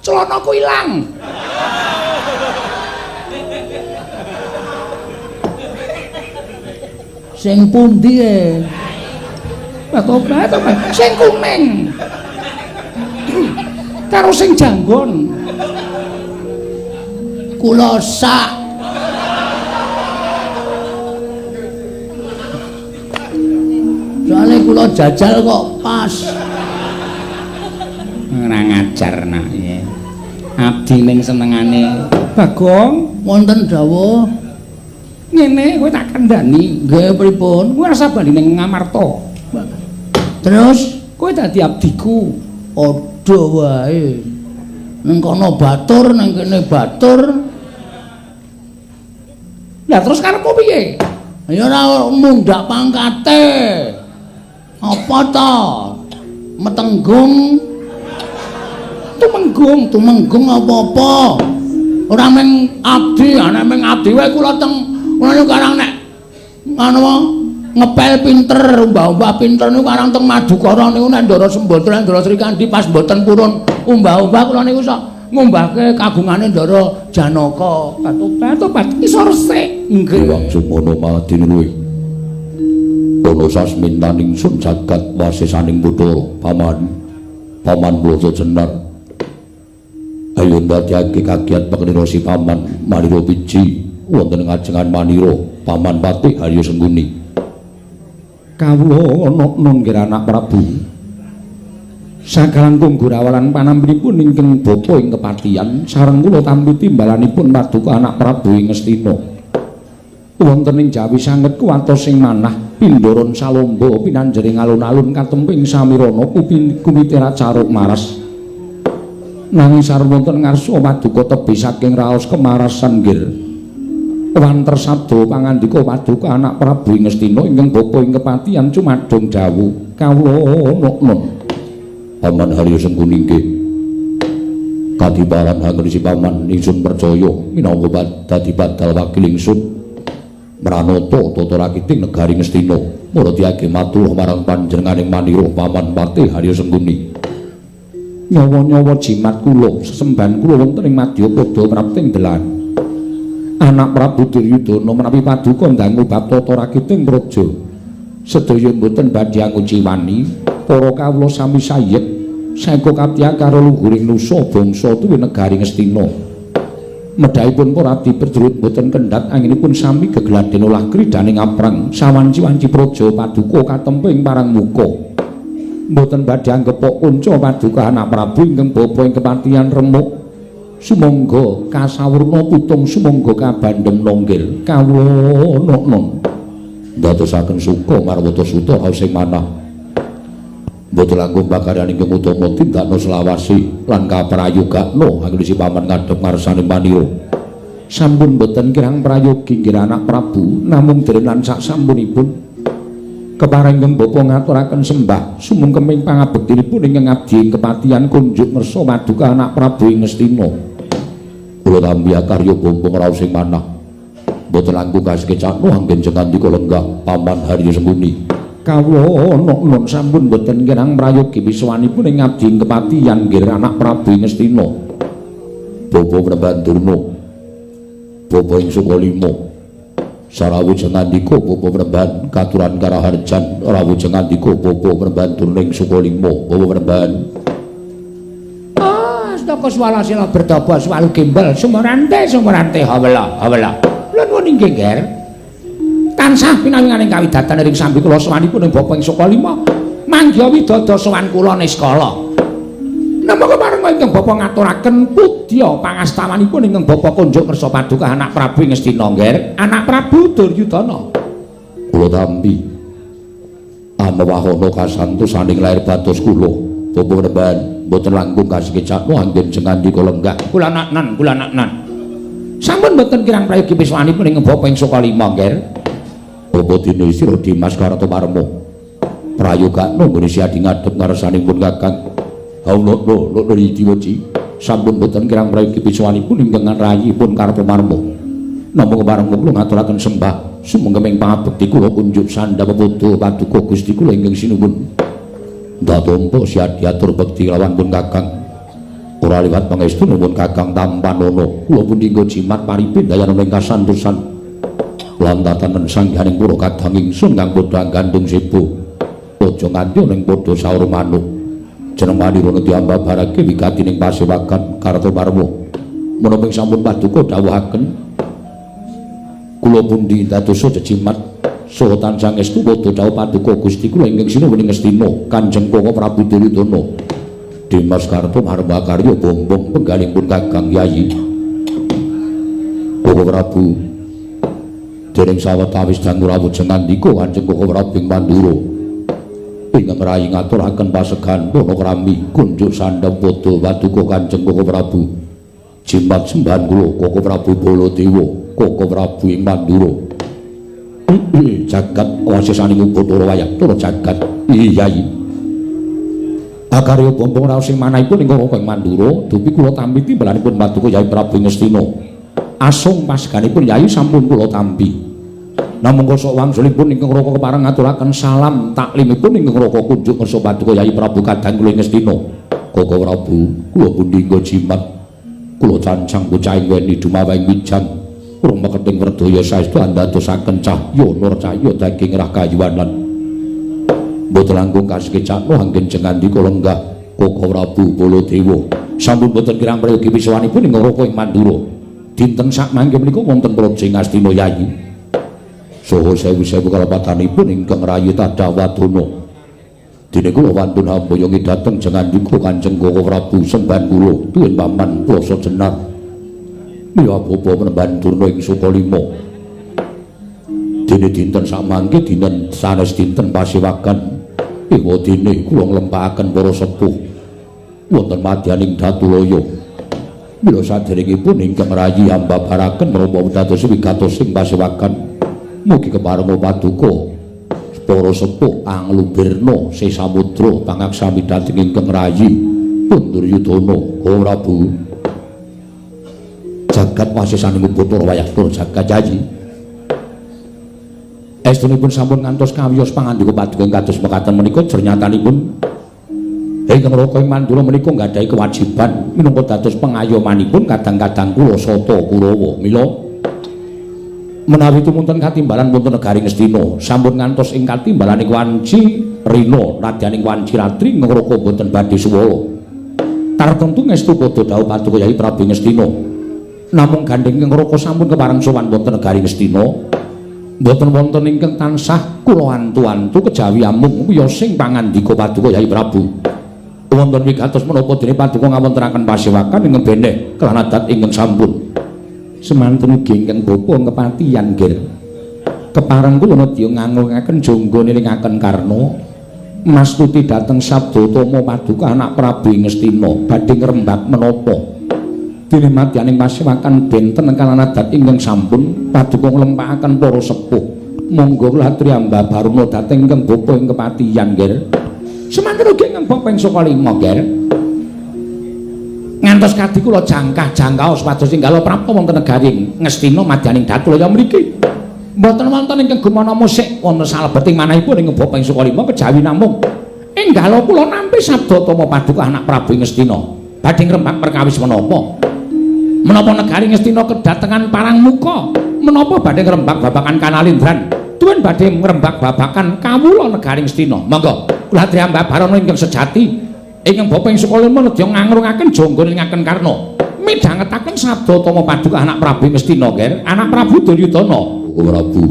Celanaku ilang. Sing pundi e? Tobat, tobat. Sing kuning. Karo sing janggon. Kula sak. Soale kula jajal kok pas. Ora ngajar nak ya. Abdi ning senengane. Bagong, wonten dawuh. Ngene kowe tak kandhani. Nggih pripun? Kowe rasa bali ning Ngamarta. Terus kowe dadi abdiku. Padha wae. Ning kono batur, ning kene batur. Lah terus karepmu piye? Ya ora mundhak pangkate. Apa ta? Metenggung. Tumenggung, tumenggung apa-apa. Ora mung abdi, ana mung abdi wae kula teng kula niku karang nek anu ngepel pinter, umbah-umbah pinter niku karang teng Madukara niku nek Ndara Sembadra, Ndara Srikandhi pas mboten purun umbah-umbah kula niku sok ngumbahke kagungane Ndara Janaka. Tobat, tobat iso resik. Nggih, wong sumono madine luwih. Ana sasmintaning sun jagat wasesaning Bathara Paman. Paman Brata Jenar. Ayo ndadekake kagiat pakenira si Paman Manira Piji wonten ngajengan Manira Paman Patih Harya Sengguni. Kawula ana nggih anak Prabu. Sakalangkung gurawalan panampinipun ingkang bapa ing kepatihan sareng kula tampi timbalanipun paduka anak Prabu ing Ngastina. Wonten ing Jawi sanget kuwatos ing manah pindharan salomba pinanjering alun-alun katemping samirana kumitera caruk maras. Nanging sareng wonten ngarsa paduka tebih saking raos kemarasan nggir. Wanter sabda pangandika paduka anak Prabu ing Ngastina ingkang bapa ing kepatihan cumadung dawuh kawula nun. Paman Harya Sengguni nggih. Kadiparan hangrisi paman ingsun percaya minangka dadi badal wakil ingsun mranata tata rakiting negari Ngastina. Mula diage matur marang panjenenganing Manira Paman Patih Harya Sengguni. Nyawa-nyawa jimat kula sesembahan kula wonten ing Madyapada prapting delan. Anak Prabu Duryudana menawi paduka ndangu bab tata rakiting praja. Sedaya mboten badhe anguciwani para kawula sami sayet saeka kaptiya karo luhuring nusa bangsa tuwi negari Ngastina. Medhahipun para abdi prajurit mboten kendhat anginipun sami gegladen olah kridhaning aprang sawanci-wanci praja paduka katemping parang muka. Mboten badhe anggepok kunca paduka anak Prabu ingkang bapa ing kepatihan remuk. Sumangga kasawurna putung sumangga kabandhem nonggil kawula nun. Ndadosaken suka marwata suta raos ing manah. Mboten langkung pakaryan ingkang utama tindakna selawase lan kaprayogakna anggone paman ngadhep ngarsane Manira. Sampun mboten kirang prayogi nggih anak Prabu namung dereng lan sak sampunipun kepareng ingkang bapa ngaturaken sembah sumungkeming pangabektinipun ingkang abdi ing kepatihan kunjuk ngersa paduka anak Prabu ing Ngastina. Kula tampi akarya bombong raos ing manah. Mboten langkung kasekecakno anggen jengandika lenggah Paman Harya Sengguni. Kawula nun sampun mboten kirang prayogi wiswanipun ing abdi ing kepatihan nggih anak Prabu ing Ngastina. Bapa Praban Durna, bapa ing Sukalima, sarawuh jengandika bapa Praban katuran karaharjan rawuh jengandika bapa Praban Durna ing Sukalima, bapa Praban. Astaka swalasila bertapa swalu gembel sumorante sumorante hawela hawela. Lha nuwun inggih Nger. Tansah pinawinganing kawidatan ring sambi kula sowanipun ing bapa ing Sukalima manggiha widada sowan kula niskala. Nampa kepareng ingkang bapa ngaturaken pudya pangastawanipun ingkang bapa kunjuk ngersa paduka anak Prabu ing Ngastina Nger, anak Prabu Duryudana. Kula tampi amewahana kasantosaning lair batos kula bapa Praban mboten langkung kasekecakno anggen jengandika lenggah. Kula naknan, kula naknan. Sampun mboten kirang prayogi piswanipun ing bapa ing Sukalima Nger. Apa dene sira Dimas Kartomarma prayogakno nggone siadi ngadhep ngarsanipun Kakang. Haunokno lokno diwoji sampun boten kirang prayogi piswanipun ingkang rayipun Kartomarma. Nampa kepareng kula ngaturaken sembah sumangga pangabekti kula kunjuk sandha peputu paduka Gusti kula ingkang sinuwun. Ndatompa siadi atur bekti lawan pun Kakang. Ora liwat pangestu nuwun Kakang Tampanana. Kula pundi nggo jimat paripin dayana ing kasantosan. Lan tatanen sangganing para kadang ingsun kang padha gandung sebo. Aja nganti ning padha saur manuk. Jeneng manira diambabarake wigati ning pasewakan Kartomarma. Menapa ing sampun paduka dawuhaken kula pundi dadosa jejimat saha tansah ngestu padha dawuh paduka Gusti kula ingkang sinuwun ing Ngastina Kanjeng Koko Prabu Duryudana. Dimas Kartomarma karya bombong penggalipun Kakang Yayi. Koko Prabu dereng sawetawis dangu rawuh jengandika Kanjeng Koko Prabu ing Mandura. Ingkang rayi ngaturaken pasegan panakrami kunjuk sandheng padha paduka Kanjeng Koko Prabu. Jimat sembahan kula Koko Prabu Baladewa, Koko Prabu ing Mandura. Jagat wasesaning Bathara Wayang jagat Yayi. Akarya bombong raos ing manahipun ing Koko ing Mandura, dupi kula tampi timbalanipun paduka Yayi Prabu Ngastina. Asung paseganipun Yayi sampun kula tampi. Namung kosok wangsulipun ingkang Raka kepareng ngaturaken salam taklimipun ingkang Raka kunjuk ngersa paduka Yayi Prabu kadang kula ing Ngastina. Koko Prabu, kula pundi nggo jimat. Kula cancang bocah ing weni dumaweng wijang. Urung meketing werdaya saestu andadosaken cahya nur cahya daging rakayuwanan. Mboten langkung kasekecakno anggen jengandika lenggah Koko Prabu Baladewa. Sampun boten kirang prayogi wiswanipun ing Raka ing Mandura. Dinten sakmangke menika wonten praja Ngastina Yayi. Saha sewu-sewu kalepatanipun ingkang rayi tadah wadana. Dene kula wantun hamboyongi dhateng jengandika Kanjeng Koko Prabu sembahan kula tuwin paman Plasa Jenar. Miwa bapa penemban Durna ing Sukalima. Dene dinten sakmangke dinten sanes dinten pasewakan. Ewa dene kula nglempakaken para sepuh wonten madyaning Datulaya. Mila saderengipun ingkang rayi ambabaraken menapa dados wigatos ing pasewakan. Mugi keparenga paduka para sepuh anglubirna sesamudra pangaksami dhateng ingkang rayi Punduryudana Koko Prabu. Jagat wasesaning Bathara Wayang jagat Yayi. Estunipun sampun ngantos kawiyos pangandika paduka ing kados mekaten menika jernyatanipun ingkang Raka ing Mandura menika nggadahi kewajiban minangka dados pengayomanipun kadang-kadang kula sata Kurawa. Mila menawi tumunten katimbalan wonten negari Ngastina sampun ngantos ing katimbalaning wanci rina nadyaning wanci ratri ngraka boten badhe suwala. Tartemtu ngestu padha dawuh paduka Yayi Prabu Ngastina. Namung gandheng ngraka sampun kepareng sowan wonten negari Ngastina mboten wonten ingkang tansah kula antu-antu kejawi amung wiyosing pangandika paduka Yayi Prabu. Wonten wigatos menapa dene paduka ngawontenaken pasewakan ingkang beneh kelan adat ingkang sampun. Semanten ugi ingkang bapa kepatihan nggih. Kepareng kula nedya ngangungaken jangga nilingaken Karna mastuti dhateng Sabdatama paduka anak Prabu Ngastina badhe ngrembak menapa. Dene madyaning pasewakan benten kalan adat ingkang sampun paduka nglempakaken para sepuh. Monggo kula aturi ambabaruna dhateng ingkang bapa ing kepatihan nggih. Semanten ugi ingkang bapa ing Sukalima nggih. Ngantos kadi kula jangkah-jangkah supados inggala prapta wonten negari Ngastina madyaning Datulaya mriki. Mboten wonten ingkang gumana musik wonten salebeting manahipun ing bapa ing Sukalima kejawi namung inggala kula nampi Sabdatama paduka anak Prabu Ngastina. Badhe ngrembak perkawis menapa? Menapa negari Ngastina kedatengan parang muka? Menapa badhe ngrembak babakan Kanalindran? Tuwin badhe ngrembak babakan kawula negari Ngastina. Monggo kula aturi ambabarana ingkang sejati. Ingkang bapa ing Sukalima nedya ngangrungaken jangga nilingaken Karna. Midhangetaken Sabdatama paduka anak Prabu Ngastina, Ger, anak Prabu Duryudana. Koko Prabu,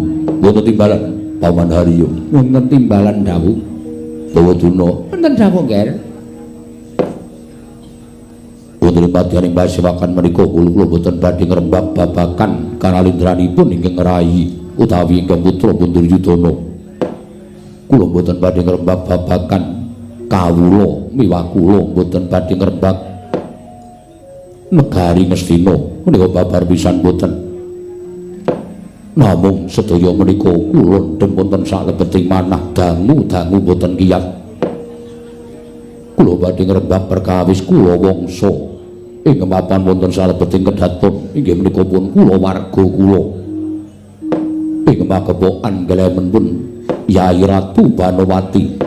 wonten timbalan Paman Haryo. Wonten timbalan dawuh. Bawaduna. Wonten dawuh, Ger. Wonten madyaning pasewakan menika kula boten badhe ngrembak babakan kanalindranipun ingkang rayi utawi ingkang putra Punduryudana. Kula boten badhe ngrembak babakan kawula miwah kula boten badhe ngrembak negari Ngastina menika babar pisan boten. Namung sedaya menika kula ndhem wonten salebeting manah dangu-dangu boten kiyat. Kula badhe ngrembak perkawis kula wangsa ing mapan wonten salebeting kedaton inggih menika pun kula warga kula. Ing magepokan gelemen pun Yai Ratu Banowati.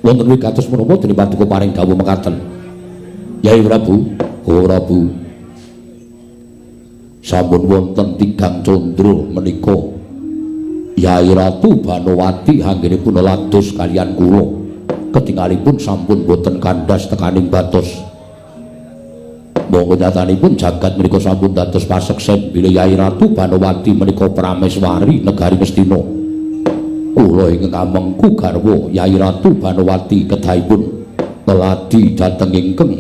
Wonten wigatos menapa dene paduka paring dawuh mekaten. Yai Prabu, oh Prabu. Sampun wonten tigang condro menika Yai Ratu Banowati anggenipun lados kaliyan kula. Ketingalipun sampun boten kandhas tekaning batos. Monggo nyatanipun jagat menika sampun dados paseksen bilih Yai Ratu Banowati menika prameswari negari Ngastina. Kula ingkang amengku garwa Yai Ratu Banowati kedahipun leladi dhateng ingkang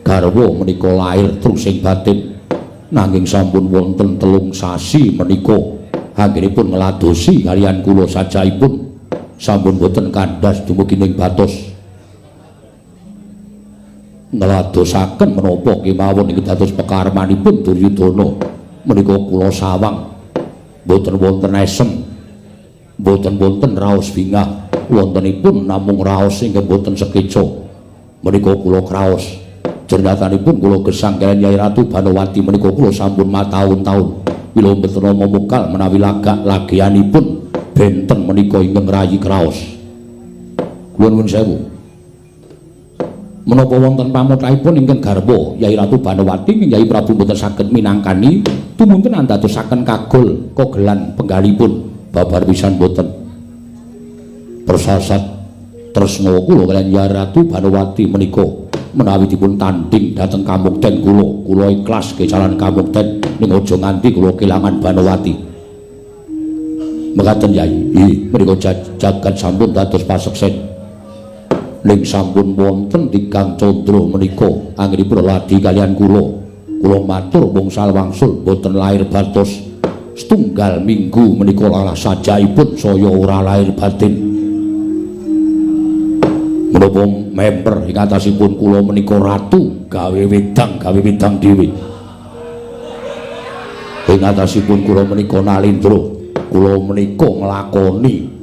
garwa menika lair trusing batin. Nanging sampun wonten 3 sasi menika anggenipun ngladosi kaliyan kula sajaipun sampun boten kandhas dumugi ing batos. Ngladosaken menapa kemawon iki dados pekarmanipun Duryudana menika kula sawang boten wonten esem, boten wonten raos bingah, wontenipun namung raos ingkang boten sekeca. Menika kula kraos. Jernyatanipun kula gesang kaliyan Yai Ratu Banowati menika kula sampun mataun-taun mila mboten mumukal menawi lagak lagianipun benten menika ingkang rayi kraos. Kula nuwun sewu. Menapa wonten pamothahipun ingkang garwa Yai Ratu Banowati ing Yai Prabu mboten saged minangkani tumunten andadosaken kagol kogelan penggalipun babar pisan boten. Persasat tresna kula kaliyan Yai Ratu Banowati menika menawi dipun tanding dhateng kamukten kula, kula ikhlas kecalan kamukten ning aja nganti kula kelangan Banowati. Mekaten Yai, menika jagat sampun dados paseksen. Ning sampun wonten tigang condro menika anggenipun ladi kaliyan kula. Kula matur wungsal wangsul boten lahir batos setunggal minggu menika lalah sajaipun saya ora lahir batin. Menapa memper ing atasipun kula menika ratu gawe wedang dhewe. Ing atasipun kula menika nalindra, kula menika nglakoni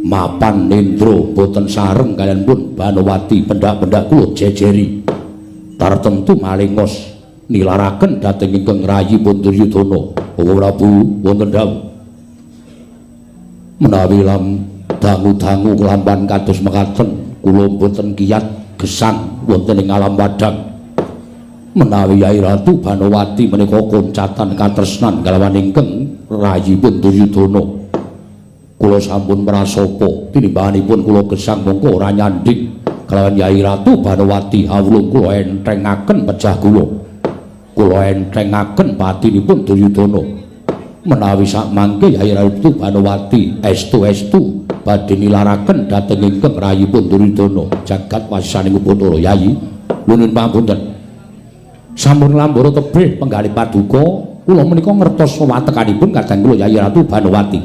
mapan nendra boten sareng kaliyan pun Banowati pendak-pendak kula jejeri. Tartemtu malingos nilaraken dhateng ingkang rayi pun Duryudana. Oh Prabu, wonten dawuh. Menawi lam dangu-dangu kelampan kados mekaten kula boten kiyat gesang wonten ing alam wadang. Menawi Yai Ratu Banowati menika koncatan katresnan kalawan ingkang rayipun Duryudana, kula sampun prasapa tinimbanganipun kula gesang mongko ora nyanding kalawan Yai Ratu Banowati. Awulung kula enthengaken pejah kula, kula enthengaken patinipun Duryudana. Menawi sakmangke Yai Ratu Banowati estu-estu badhe nilaraken dhateng ingkang rayipun Duryudana jagat wasisaning Bathara. Yai nuwun pangapunten, sampun lambara tebih penggalih paduka kula menika ngertos wewatekanipun kadang kula Yai Ratu Banowati.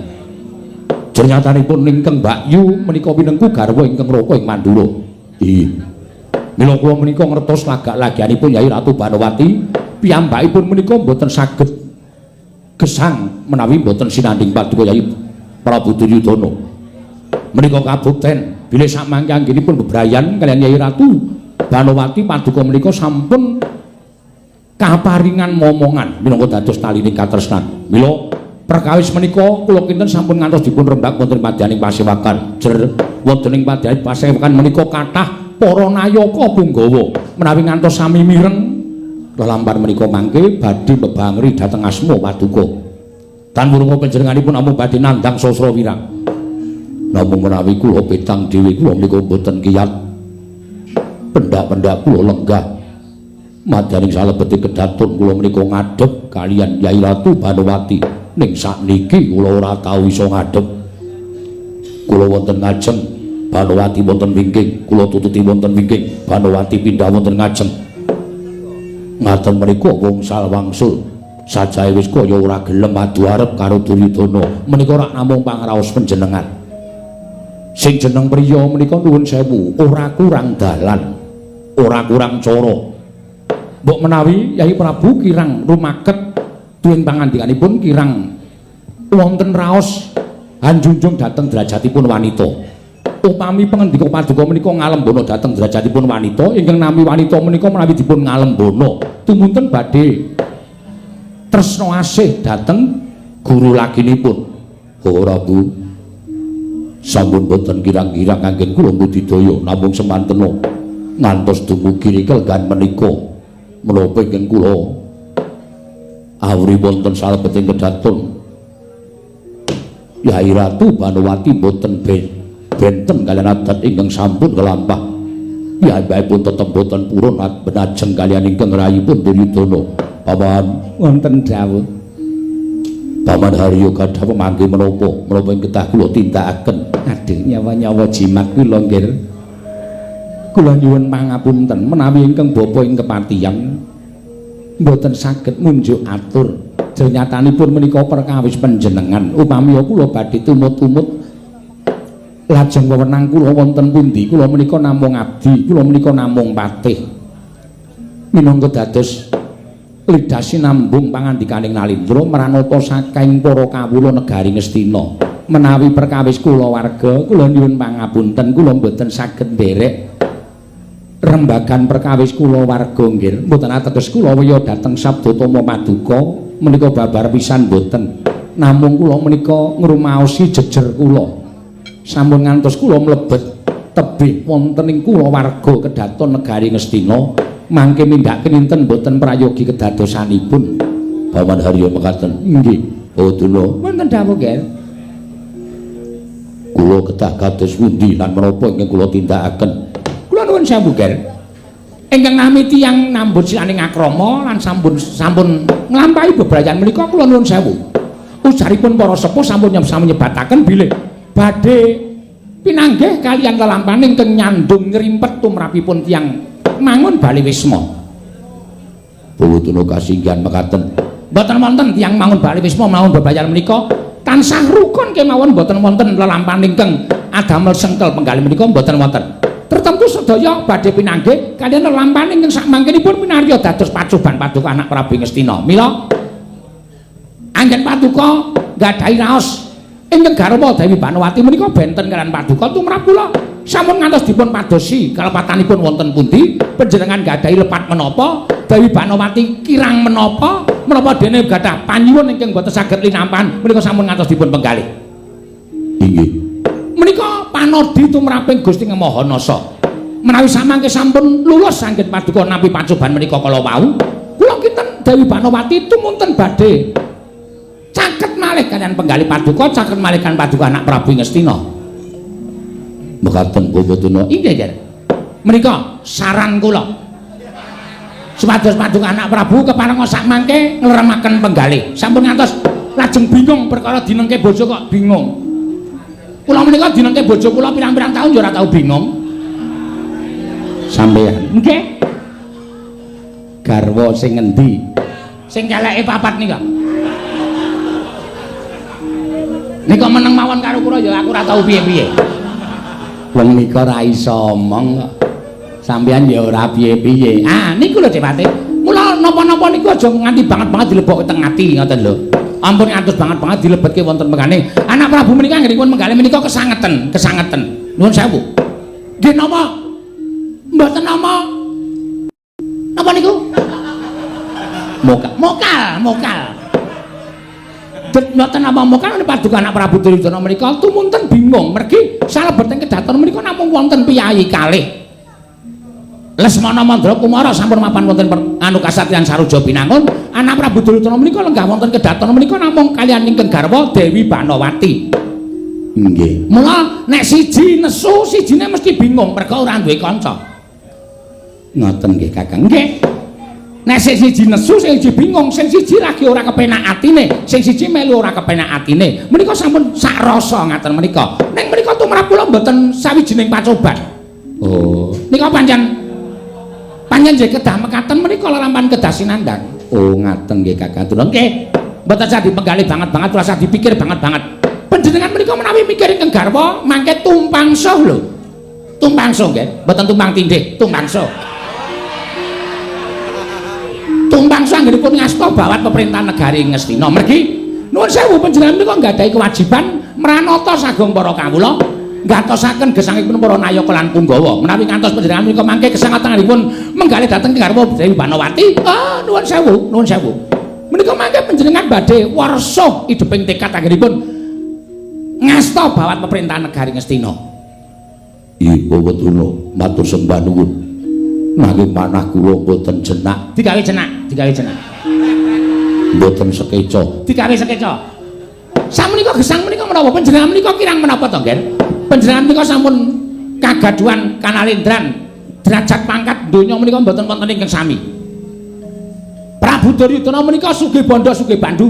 Jernyatanipun ingkang Mbakyu menika pinengku garwa ingkang raka ing Mandura. Nggih. Mila kula menika ngertos lagak-lagianipun Yai Ratu Banowati, piyambakipun menika mboten saged gesang menawi mboten sinanding paduka Yai Prabu Duryudana. Menika kabukten bilih sakmangke anggenipun bebrayan kaliyan Yai Ratu Banowati paduka menika sampun kaparingan momongan minangka dados talining katresnan. Mila perkawis menika kula kinten sampun ngantos dipun rembak wonten padyaning pasewakan. Jer wonten ing padyaning pasewakan menika kathah para nayaka punggawa menawi ngantos sami mireng lelampahan menika mangke badhe bebangri dhateng asma paduka. Tan wurunga panjenenganipun namung badhe nandhang sasra wirang. Namung menawi kula petang dhewe kula menika mboten kiyat. Pendak-pendak kula lenggah madyaning salebete kedatun kula menika ngadhep kaliyan Yai Ratu Banowati. Ning sakniki kula ora tau iso ngadhep. Kula wonten ngajeng, Banowati wonten wingking, kula tututi wonten wingking, Banowati pindah wonten ngajeng. Ngaten menika wungsal wangsul sajae wis kaya ora gelem adu arep karo Duryudana. Menika ora namung pangraos panjenengan. Sing jeneng priya menika nuwun sewu, ora kurang dalan, ora kurang cara. Mbok menawi Yai Prabu kirang rumaket tuwin pangandikanipun kirang wonten raos anjunjung dhateng derajatipun wanita. Upami pangendika paduka menika ngalembana dhateng derajatipun wanita, ingkang nami wanita menika menawi dipun ngalembana tumunten badhe tresna asih dhateng guru laginipun. Ora Bu, sampun boten kirang-kirang anggen kula budidaya namung semantena. Ngantos dumugi kelenggahan menika menapa ingkang kula awri wonten salebeting kedaton Yai Ratu Banowati boten benten kaliyan adat ingkang sampun kelampah. Piyambakipun tetep boten purun benajeng kaliyan ingkang rayipun Duryudana. Paman wonten dawuh. Paman Haryo gadah pemanggih menapa? Menapa ing kedah kula tindakaken? Aduh, nyawa-nyawa jimat kula nggih. Kula nyuwun pangapunten menawi ingkang bapa ing kepatihan mboten saged munjuk atur. Nyatanipun menika perkawis panjenengan. Upami kula badhe tumut-tumut lajeng wewenang kula wonten pundi? Kula menika namung abdi, kula menika namung patih. Minangka dados lidah sinambung pangandikaning Nalindra mranata saking para kawula negari Ngastina. Menawi perkawis kula warga, kula nyuwun pangapunten, kula mboten saged nderek rembagan perkawis kula warga nggih. Mboten ateges kula wiya dhateng Sabdatama Paduka menika babar pisan mboten. Namung kula menika ngrumaosi jejer kula. Sampun ngantos kula mlebet tebih wonten ing kula warga kedaton negari Ngastina, mangke mindhaken inten mboten prayogi kedadosanipun. Paman Haryo mekaten. Nggih. Bawaduna wonten dawuh nggih. Kula kedah kados pundi lan menapa ingkang kula tindakaken? Kula nuwun sewu nggih. Ingkang nami tiyang nambut silaning akrama lan sampun nglampahi bebrayan menika kula nuwun sewu. Ujaripun para sepuh sampun nyebataken bilih badhe pinanggih kaliyan lelampahan ingkang nyandung nyrimpet tumrapipun tiyang mangun bali wisma. Bawaduna kasinggihan mekaten. Mboten wonten tiyang mangun bali wisma mangun bebrayan menika tansah rukun kemawon, mboten wonten lelampahan ingkang adamel sengkel penggalih menika mboten wonten. Tertentu sedaya badhe pinanggih kaliyan lelampahan ingkang sakmangkenipun minarya dados pacoban paduka anak Prabu Ngastina. Mila anggen paduka nggadahi raos ingkang garwa Dewi Banowati menika benten kaliyan paduka tumrap kula sampun ngantos dipun padosi kalepatanipun wonten pundi, panjenengan nggadahi lepat menapa, Dewi Banowati kirang menapa, menapa dene gadah panyuwun ingkang boten saged linampahan menika sampun ngantos dipun penggalih. Inggih. Menika panodi tumraping Gusti Maha Nasa. Menawi samangke sampun lulus anggen paduka nampi pacoban menika kala wau, kula kinten Dewi Banowati tumunten badhe caket malih kaliyan penggalih paduka, caket malih kan paduka anak Prabu Ngastina. Mekaten Bawaduna. Inggih, nggih. Menika saran kula. Supados paduka anak Prabu keparenga sakmangke ngleremaken penggalih. Sampun ngantos lajeng bingung perkara dinengke bojo kok bingung. Kula menika dinengke bojo kula pirang-pirang taun ya ora tau bingung. Sampeyan. Nggih. Garwa sing ngendi? Sing keleke papat nika. Nika meneng mawon karo kula ya aku ora tau piye-piye. Wong nika ora iso omong kok. Sampeyan ya ora piye-piye. Ah niku lho Depate. Mula napa-napa niku aja nganti banget-banget dilebokke teng ati ngoten lho. Ampun ngantos banget-banget dilebetke wonten pengane. Anak Prabu menika anggenipun menggalih menika kesangeten, kesangeten. Nuwun sewu. Nggih napa? Mboten napa? Napa niku? Mokal, mokal, mokal. Mboten napa mokal paduka anak Prabu Duryudana menika tumunten bingung mergi salebeting kedaton menika namung wonten piyayi kalih. Lesmana Mandra Kumara sampun mapan wonten anu kasatriyan Saruja Binangun. Anak Prabu Duryudana menika lenggah wonten kedaton menika namung kaliyan ingkang garwa Dewi Banowati. Nggih. Mula nek siji nesu, sijine mesti bingung merga ora duwe kanca. Ngoten nggih Kakang. Nggih. Nek sing siji nesu, sing siji bingung, sing siji lagi ora kepenak atine, sing siji melu ora kepenak atine. Menika sampun sak rasa ngaten menika. Ning menika tumrap kula mboten sawijining pacoban. Oh. Nika pancen pancen nggih kedah mekaten menika lelampahan kedah sinandang. Oh, ngaten nggih Kakang. Nggih. Mboten usah dipenggalih banget-banget, ora usah dipikir banget-banget. Panjenengan menika menawi mikir ingkang garwa mangke tumpang soh lho. Tumpang soh nggih, mboten tumpang tindih, tumpang soh. Tumpang soh anggenipun ngasta bawat pemerintahan negari Ngastina. Mergi nuwun sewu panjenengan menika nggadahi kewajiban mranata sagung para kawula, nggatosaken gesangipun para nayaka lan punggawa. Menawi ngantos panjenengan menika mangke kesangatanipun menggalih dhateng garwa Dewi Banowati, ah nuwun sewu, nuwun sewu. Menika mangke panjenengan badhe warsa ideping tekad anggenipun ngasta bawat pemerintahan negari Ngastina. Ibu Bawaduna matur sembah nuwun. Nanging manah kula mboten jenak. Digawe jenak, digawe jenak. Mboten sekeca. Digawe sekeca. Samenika gesang menika menapa panjenengan menika kirang menapa to, Ngger? Panjenengan menika sampun kagaduhan kanalendran derajat pangkat donya menika mboten wonten ingkang sami. Prabu Duryudana menika sugih bandha sugih bandu.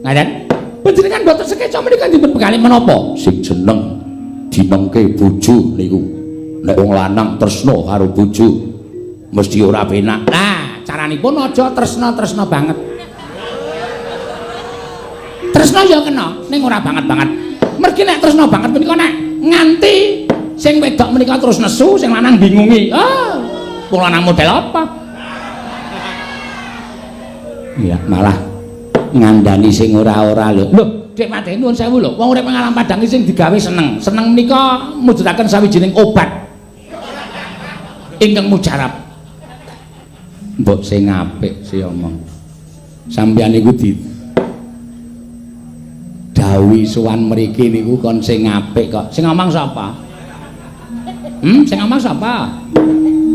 Ngaten? Panjenengan mboten sekeca menika dipun begali menapa? Sing jeneng dinengke bojo niku. Nek wong lanang tresna karo bojo mesti ora penak. Lah, caranipun aja tresna-tresna banget. Tresna ya kena, ning ora banget-banget. Mergi nek tresna banget menika nek nganti sing wedok menika terus nesu, sing lanang bingungi. Ah, wong lanang model apa? Ya, malah ngandani sing ora-ora lho. Lho, Dik Made nuwun sewu lho. Wong urip ngalam padang sing digawe seneng. Seneng menika mujudaken sawijining obat ingkang mujarab. Mbok sing apik sih omong. Sampeyan niku di dawuhi sowan mriki niku kon sing apik kok. Sing ngomong sapa? Sing ngomong sapa?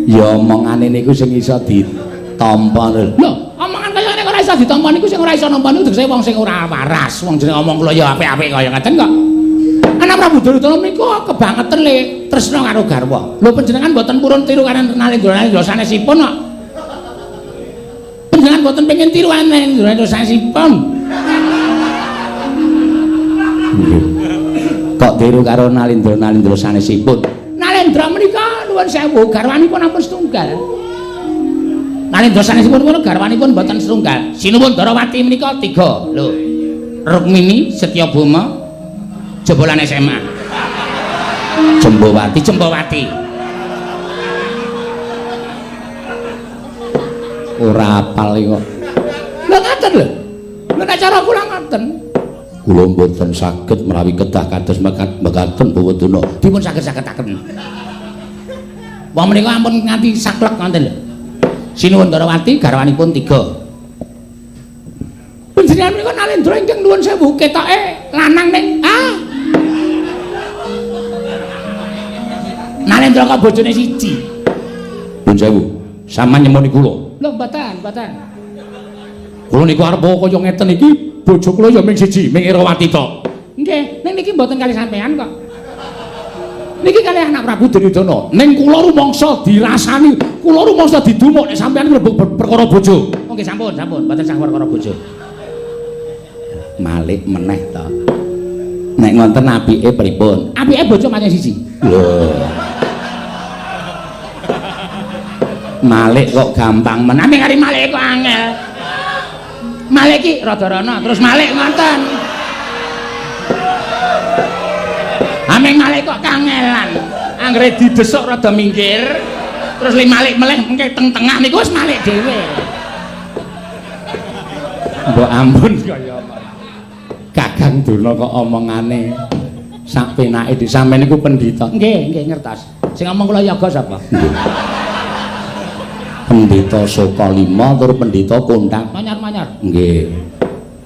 Ya omongane niku sing iso ditampa lho. Lho, omongan kaya nek ora iso ditampa niku sing ora iso nampa niku tegese wong sing ora waras. Wong jenenge omong kula ya apik-apik kaya ngaten kok. Anak Prabu Duryudana menika kebangeten le tresna karo garwa. Lho panjenengan mboten purun tiru karo Nalendra sanesipun kok. Panjenengan mboten pengin tiru karo Nalendra sanesipun. Kok tiru karo Nalendra sanesipun? Nalendra menika nuwun sewu garwanipun ampun setunggal. Nalendra sanesipun kula garwanipun mboten setunggal. Sinuwun Darawati menika 3 lho. Rukmini, Setyabama, jebolan SMA. Jembowati, Jembowati. Ora apal kok. Lho ngaten lho. Lho nek cara kula ngoten. Kula mboten saged menawi kedah kados mekaten Bawadana. Dipun saged-sagetaken. Wong menika ampun nganti saklek ngoten lho. Sinuwun Darawati garwanipun 3. Panjenengan menika Nalendra ingkang nuwun sewu ketoke lanang ning ah. Nalendra kok bojone siji. Nuwun sewu, sampeyan nyemoni kula. Lho mboten, mboten. Kula niku arep kaya ngeten iki, bojo kula ya ming siji, ming Irawati tok. Nggih, ning niki mboten kali sampean kok. Niki kalih anak Prabu Duryudana. Ning kula rumangsa dirasani, kula rumangsa didumuk nek sampean mlebu perkara bojo. Oh nggih sampun, sampun, mboten sah perkara bojo. Malik meneh to. Nek ngonten apike pripun? Apike bojo pancen siji. Lho. Malik kok gampang men. Ame kari malik kok angel. Malik iki rada rono terus malik ngoten. Ame malik kok kangelan. Anggere didesuk rada minggir, terus li malik meleh mengke teng tengah niku wis malik dhewe. Mbok ampun kaya Kakang Durna kok omongane sak penake di sampeyan niku pendhita. Nggih, nggih ngertos. Sing ngomong kula yoga sapa? Pendhita Sokalima tur pendhita kondang manyar-manyar. Nggih.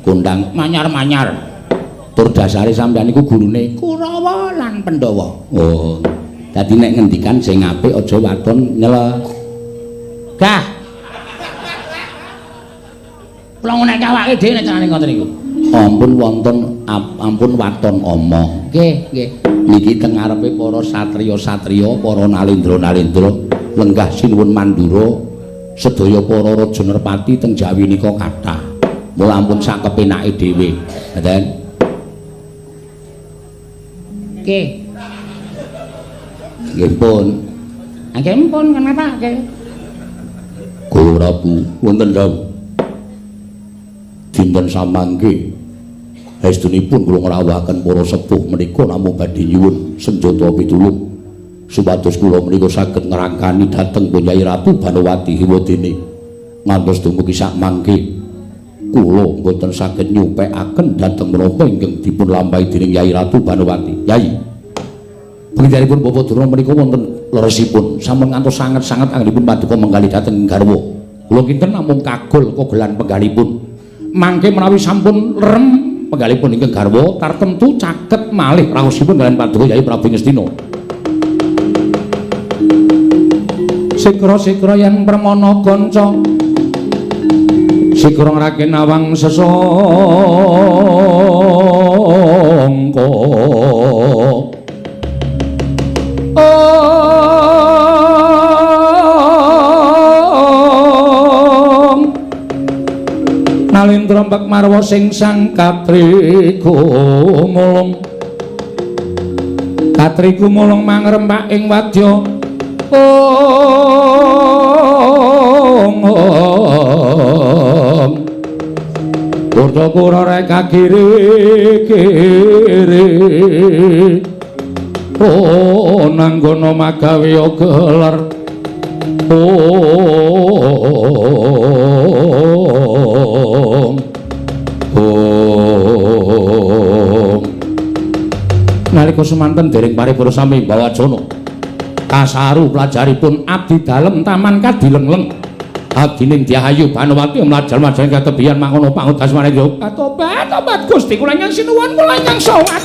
Kondang manyar-manyar. Tur dasare sampeyan niku gurune Kurawa lan Pandhawa. Oh. Dadi nek ngendikan sing apik aja waton nyele. Gah. Kula nek awake dhewe nek carane ngoten niku. Ampun wonten ampun waton omong. Nggih, nggih. Niki teng ngarepe para satriya-satriya, para nalendra-nalendra, lenggah sinuwun Mandura, sedaya para raja nerpati teng Jawi nika kathah. Mula ampun sak kepenake dhewe. Ngoten. Nggih. Nggih pun. Nggih pun kenapa nggih? Kula Prabu wonten dawuh. Dinten samangke estunipun kula ngrawuhaken para sepuh menika namung badhe nyuwun senjata pitulung supados kula menika saged ngrangkani dhateng Nyai Ratu Banowati Hewadene ngantos dumugi sak mangke kula mboten saged nyupekaken dhateng menapa ingkang dipun lampahi dening Nyai Ratu Banowati. Yai, pengginipun Bapak Durna menika wonten leresipun sampun ngantos sanget-sanget anggenipun paduka menggali dhateng garwa. Kula kinten namung kagol kogelan penggalipun. Mangke menawi sampun lerem penggalipun ingkang garwa tartemtu caket malih raosipun kaliyan paduka Yai Prabu Ngastina. Sikra-sikra yen permana kanca sikra ngraken awang sesangka. Om Nalindra mbek marwa sing sang katriku mulung katriku mulung mangrempak ing wadya. Om Om Kurta kura reka kiri kiri oh nanggono magawe gelar. Om Om nalika semanten dereng paripurna sami bawajana kasaru pelajaripun abdi dalem taman kadilengleng abdining Dyah Ayu Banowati mlajar-mlajar katebian mangono pangudas marang tobat tobat Gusti kula ingkang sinuwun kula ingkang sawat.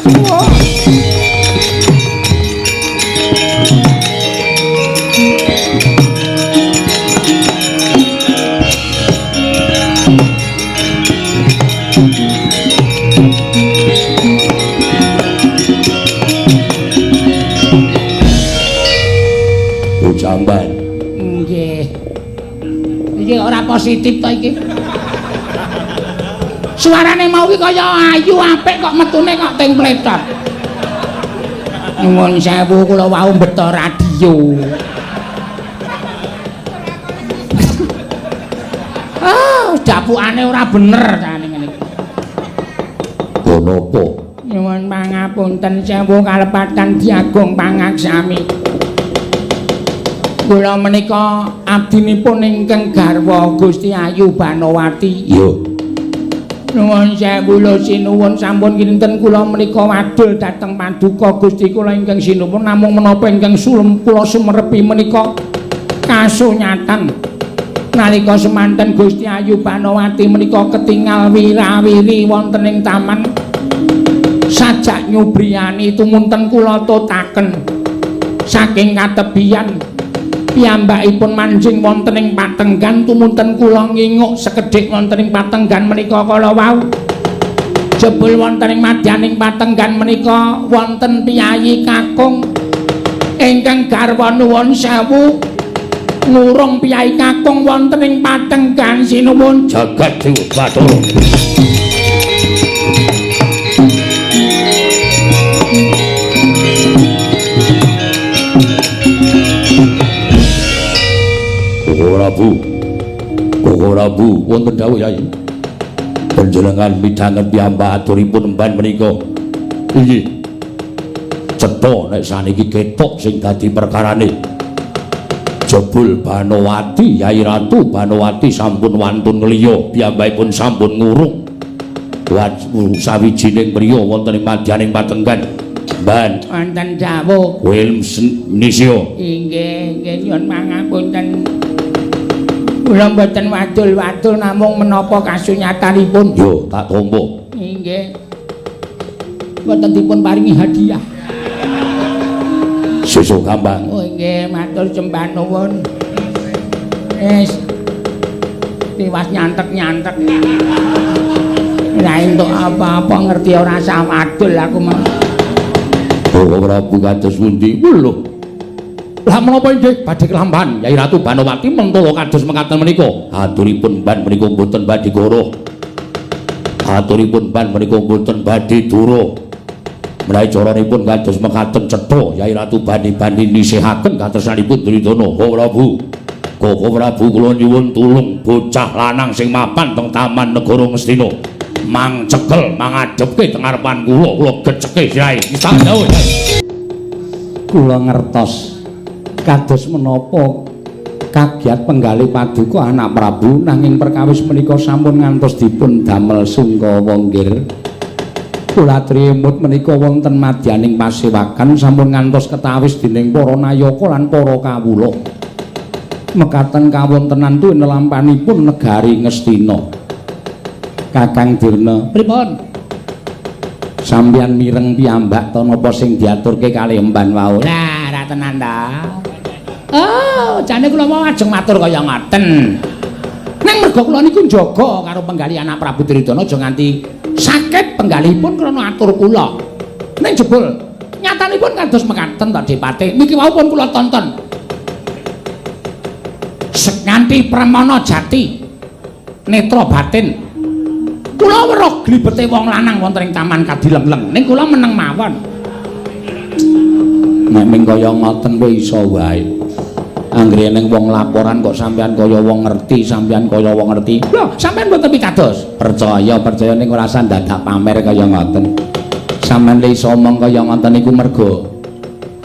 Jamban. Nggih. Iki ora positif to iki. Suarane mau iki kaya ayu apik kok metune kok teng pletot. Nyuwun sewu kula wau mbeto radio. Ah, dapukane ora bener jane ngene iki. Napa? Nyuwun pangapunten sewu kalepatan Diagung pangaksami. Kula menika abdinipun ingkang garwa Gusti Ayu Banowati. Iya. Nuwun sewu lho sinuwun sampun kinten kula menika wadul dhateng paduka Gusti kula ingkang sinuwun namung menapa ingkang sulem kula sumerepi menika kasunyatan. Nalika semanten Gusti Ayu Banowati menika ketingal wirawiri wonten ing taman sajak nyubriyani tumunten kula totaken saking katebian piyambakipun manjing wonten ing patenggan tumunten kula nginguk sekedhik wonten ing patenggan menika kala wau. Jebul wonten ing madyaning patenggan menika wonten piyayi kakung ingkang garwa nuwun sewu ngurung piyayi kakung wonten ing patenggan sinuwun jagat dewa bathara. Prabu, Koko Prabu wonten dawuh Yai. Panjenengan midhanget piyambak aturipun emban menika. Inggih. Cetha nek saniki ketok sing dadi perkarane. Jebul Banowati, Yai Ratu Banowati sampun wantun ngliya, piyambakipun sampun ngurung sawijining priya wonten ing madyaning patenggan. Ban wonten dawuh. Kowe nisya. Inggih, inggih nyuwun pangapunten. Kula mboten wadul-wadul namung menapa kasunyatanipun. Yo, tak tampa. Inggih. Mboten dipun paringi hadiah. Sesuk gampang. Oh inggih, matur sembah nuwun. Wis. Tiwas nyantek-nyantek. Ora entuk apa-apa ngerti ora sah wadul aku mah. Oh, Prabu kados pundi? Lho. Lah menapa inggih badhe kelampahan Yai Ratu Banowati mentala kados mekaten menika. Aturipun ban menika mboten badhe goroh. Aturipun ban menika mboten badhe dura. Menawi caranipun kados mekaten cetha Yai Ratu bani-bani nisihaken katresnanipun Duryudana. Oh Prabu. Koko Prabu kula nyuwun tulung bocah lanang sing mapan teng Taman Negara Ngastina. Mang cekel mangadhepke teng ngarepan kula, kula geceke sirahe. Wis dawuh. Kula ngertos kados menapa kagiat penggalih paduka anak Prabu nanging perkawis menika sampun ngantos dipun damel sungkawa nggir. Kula triyemut menika wonten madyaning pasewakan sampun ngantos ketawis dening para nayaka lan para kawula. Mekaten kawontenan tuwin nelampanipun negari Ngastina. Kakang Durna, pripun? Sampeyan mireng piyambak ta napa sing diaturke kalih emban wau? Lah, ra tenan ta. Oh, jane kula mau ajeng matur kaya ngoten. Ning merga kula niku njaga karo penggalih anak Prabu Duryudana aja nganti sakit penggalihipun krana atur kula. Ning jebul nyatanipun kados mekaten to Depati. Niki wau pun kula tonton. Nganti Pramana Jati netra batin. Kula weruh glibete wong lanang wonten ing Taman Kadilengleng. Ning kula meneng mawon. Nek ming kaya ngoten kuwi iso wae. Anggere ning wong laporan kok sampean kaya wong ngerti, sampean kaya wong ngerti. Lho, sampean mboten pitados. Percaya, percaya ning ora usah dadak pamer kaya ngoten. Sampeyan le iso omong kaya ngoten niku merga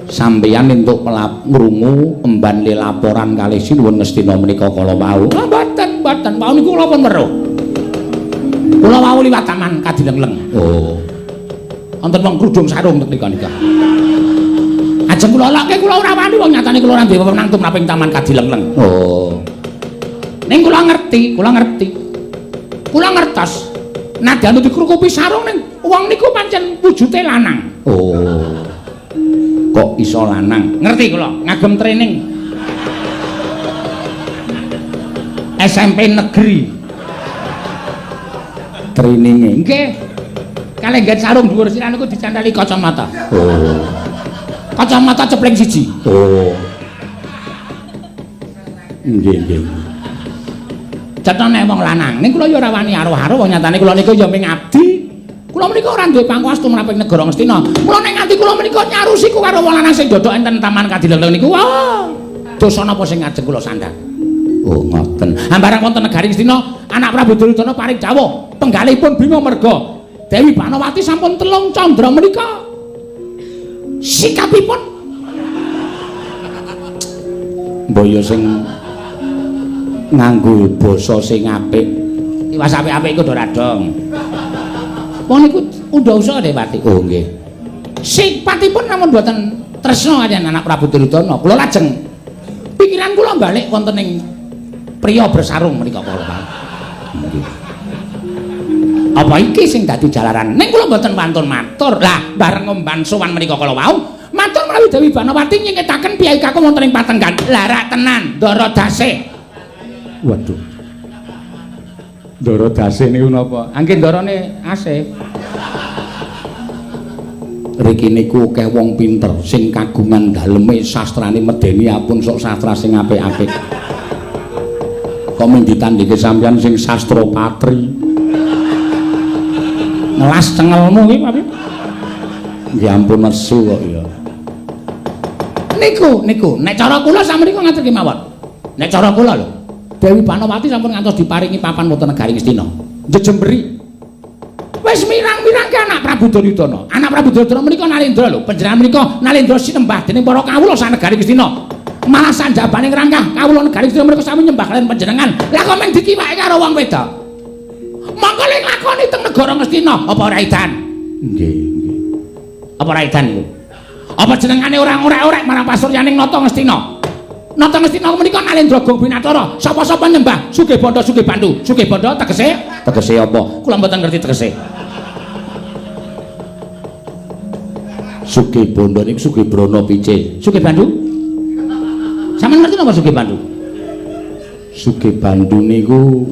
sampeyan entuk ngrungu emban le laporan kalih Sinuwun Ngastina menika kala wau. Ah, mboten, mboten. Wau niku kula pun weruh. Kula wau liwat Taman Kadilengleng. Oh. Wonten wong krudung sarung teng mriku nika. Ajeng kula lokke kula ora wani wong nyatane kula ora duwe wewenang tumrap ing Taman Kadilengleng. Oh. Ning kula ngerti, kula ngerti. Kula ngertos. Nadyan dikrukupi sarung ning wong niku pancen wujude lanang. Oh. Kok iso lanang? Ngerti kula, ngagem training. SMP negeri. Traininge. Nggih. Kalih nggen sarung dhuwur sirah niku dicanteli kacamata. Oh. Kacamata cepling siji. Oh. Nggih, nggih. Cetha nek wong lanang, ning kula ya ora wani aruh-aruh wong nyatane kula niku ya ming abdi. Kula menika ora duwe pangkuwas tumrap ing negara Ngastina. Mula nek nganti kula menika nyarusiku karo wong lanang sing dodok enten Taman Kadilengleng niku, wah. Dosa napa sing ngajeng kula sandhang? Oh, ngoten. Ambarang wonten negari Ngastina, anak Prabu Duryudana paring dawuh, penggalihipun bingung merga Dewi Banowati sampun telung candra menika. Sikapipun mbaya sing nganggo basa sing apik. Tiwas apik-apik iku ora dong. Wong niku undha-usa Dewati. Oh nggih. Sipatipun namun mboten tresna kaliyan anak Prabu Duryudana. Kula lajeng pikiran kula balik wonten ing priya bersarung menika kala. Nggih. Apa iki sing dadi jalaran? Ning kula mboten wantun matur. Lah bareng ngomban sowan menika kala wau, matur menawi Dewi Banowati nyengketaken piyai kakung wonten ing patenggan. Lah rak tenan, ndara dase. Waduh. Ndara dase niku napa? Angge ndarane asih. Riki niku akeh wong pinter sing kagungan daleme sastrane medeni apun sok sastra sing apik-apik. Kok mung ditandhike sampeyan sing sastra patri. Ngelas cengelmu iki, Pak. Nggih ampun nesu kok ya. Niku, niku, nek cara kula sakmenika ngaten kemawon. Nek cara kula lho, Dewi Banowati sampun ngantos diparingi papan wonten negari Ngastina. Jejemberi. Wis mirang-mirangke anak Prabu Duryudana. Anak Prabu Duryudana menika Nalendra lho, panjenengan menika Nalendra sinembah dening para kawula sanegari Ngastina. Malah sanjabane ngrangkah kawula negari Ngastina menika sami nyembah kaliyan panjenengan. Lah kok mung dikiwake karo wong wedok. Mongko le nglakoni teng negara Ngastina apa ora edan? Nggih, nggih. Apa ora edan iku? Apa jenengane ora ngorek-orek marang pasuryaning Nata Ngastina? Nata Ngastina menika Nalendra Gong Binatara. Sapa-sapa nyembah sugih bandha sugih bandu. Sugih bandha tegese? Tegese apa? Kula mboten ngerti tegese. Sugih bandha niku sugih brana pice. Sugih bandu? Sampeyan ngerti napa sugih bandu? Sugih bandu niku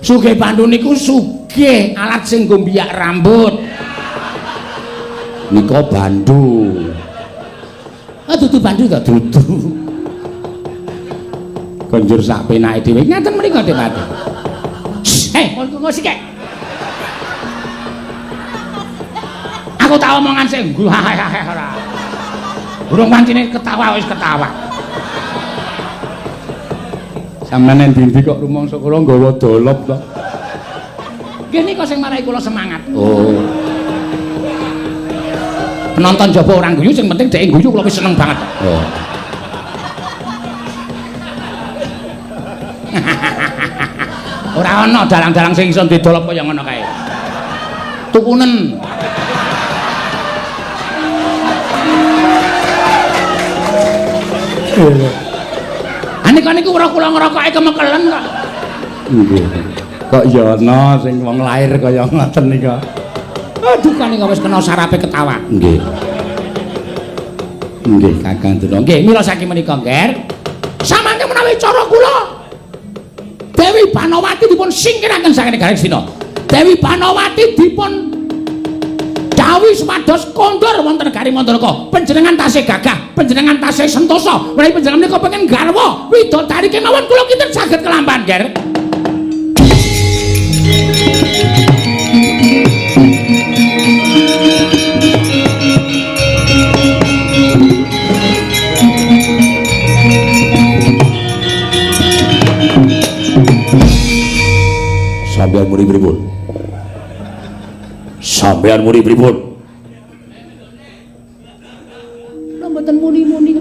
sugih bandu niku sugih alat sing nggo mbiyak rambut. Nika bandu. Ah dudu bandu to? Dudu. Konjur sak penake dhewe ngaten menika Depati. Hei, ngono sik. Aku tak omongan sing ora. Burung pancine ketawa wis ketawa. Sampeyan endi-endi kok rumangsa kula nggawa dolop to? Nggih nika sing marai kula semangat. Oh. Penonton jaba ora guyu sing penting dhek guyu kula wis seneng banget. Oh. Ora ana dalang-dalang sing iso didolop kaya ngono kae. Tukunen. Anika niku ora kula ngerokoke kemekelen kok. Nggih. Kok ya ana sing wong lair kaya ngoten nika. Aduh kan nika wis kena sarape ketawa. Nggih. Nggih Kakang Durna. Nggih, mila saking menika, Nger. Menawi cara kula Dewi Banowati dipun singkiraken saking negara Astina. Dewi Banowati dipun dawuhi supados kondur wonten negari Mandaraka. Panjenengan tasih gagah, panjenengan tasih sentosa. Menawi panjenengan menika pengen garwa widodari kemawon kula kinten saged kelampan, Ger. Sampeyan muni pripun? Sampeyan muni pripun? Lha mboten muni-muni.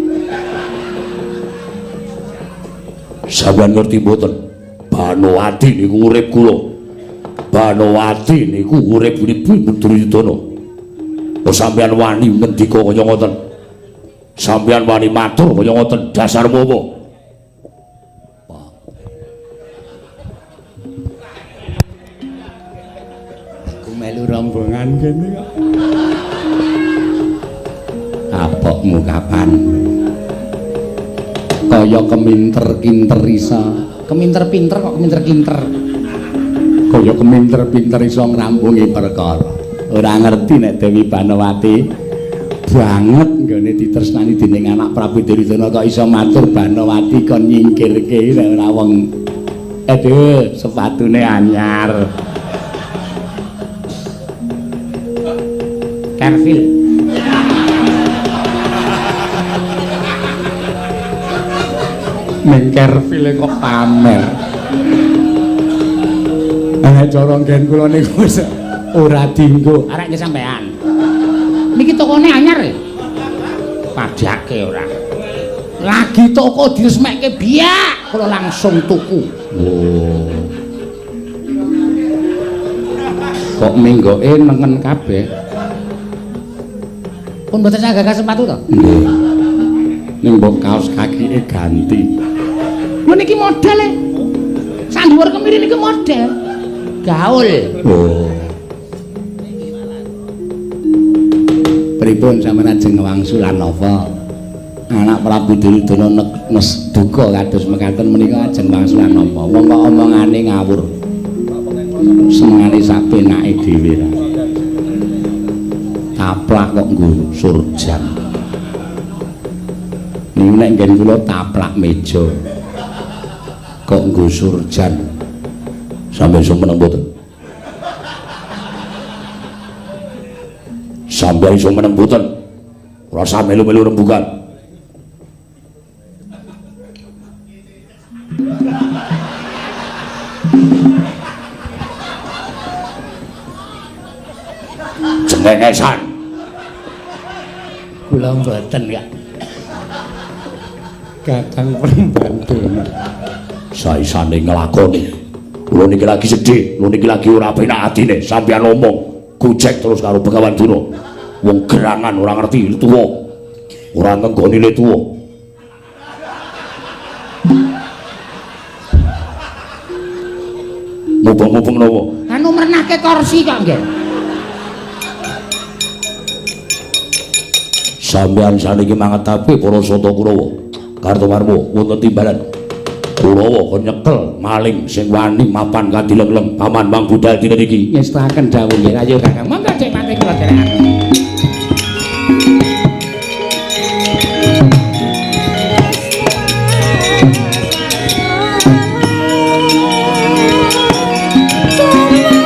Sampeyan ngerti mboten? Banowati niku urip kula. Banowati niku urip urip Duryudana. Kok sampeyan wani ngendika kaya ngoten? Sampeyan wani matur kaya ngoten, dasarmu apa? Melu rombongan kene kok. Kapokmu kapan? Kaya keminter-kinter isa. Keminter pinter kok keminter-kinter. Kaya keminter pinter iso ngrampungi perkara. Ora ngerti nek Dewi Banowati banget nggone ditresnani dening anak Prabu Duryudana kok iso matur Banowati kon nyingkirke nek ora wong. Aduh, sepatune anyar. Carvil. Ning Carville kok pamer. Eh cara nggen kula niku wis ora dinggo. Arek nggih sampean. Niki tokone anyar e. Padhake ora. Lagi toko diresmekke biak, kula langsung tuku. Oh. Kok minggoke nengen kabeh. Pun mboten saged sepatu to? Nggih. Ning mbok kaos kakike ganti. Lho niki model e. Sak dhuwur kemiri niki model. Gaul. Oh. Pripun sampeyan ajeng wangsulan napa? Anak Prabu Duryudana nes duka kados mekaten menika ajeng wangsulan napa? Wong kok omongane ngawur. Senengane sapenake dhewe ra. Taplak kok nggo surjan. Niku nek nggen kula taplak meja. Kok nggo surjan. Sampeyan iso meneng mboten? Sampeyan iso meneng mboten? Ora usah melu-melu rembugan. Cengengesan. Kula mboten ya. Kakang Prembantuna. Saisane nglakoni. Kula niki lagi sedih, kula niki lagi ora penak atine, sampeyan omong gojek terus karo Begawan Durna. Wong gerangan ora ngerti tuwa. Ora ngenggoni le tuwa. Mubeng-mubeng napa? Anu mrenahke kursi kok nggih. Sampeyan saniki mangetapi para sata Kurawa. Kartomarma wonten timbalan. Kurawa kon nyekel maling sing wani mapan kanthi lengleng paman Mang Budal dinten iki. Ngestaken dawuh nggih. Ayo Kakang. Monggo Dik Pati kula dherekaken. Oh,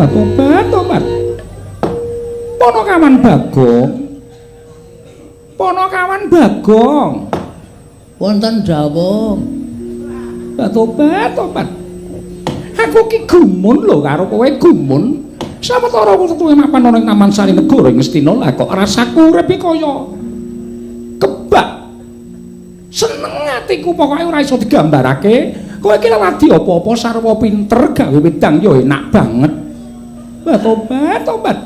Tobat, tobat. Ponokawan Bagong. Ponokawan Bagong. Wonten dawuh. Tobat, tobat. Aku ki gumun lho karo kowe gumun. Sawetara tuwe mapan ana ing Taman Sari Negara ing Ngastina lah kok rasaku urip iki kaya kebak. Seneng atiku pokoke ora iso digambarake. Kowe iki ladi apa-apa sarwa pinter gawe wedang ya enak banget. Tobat, tobat.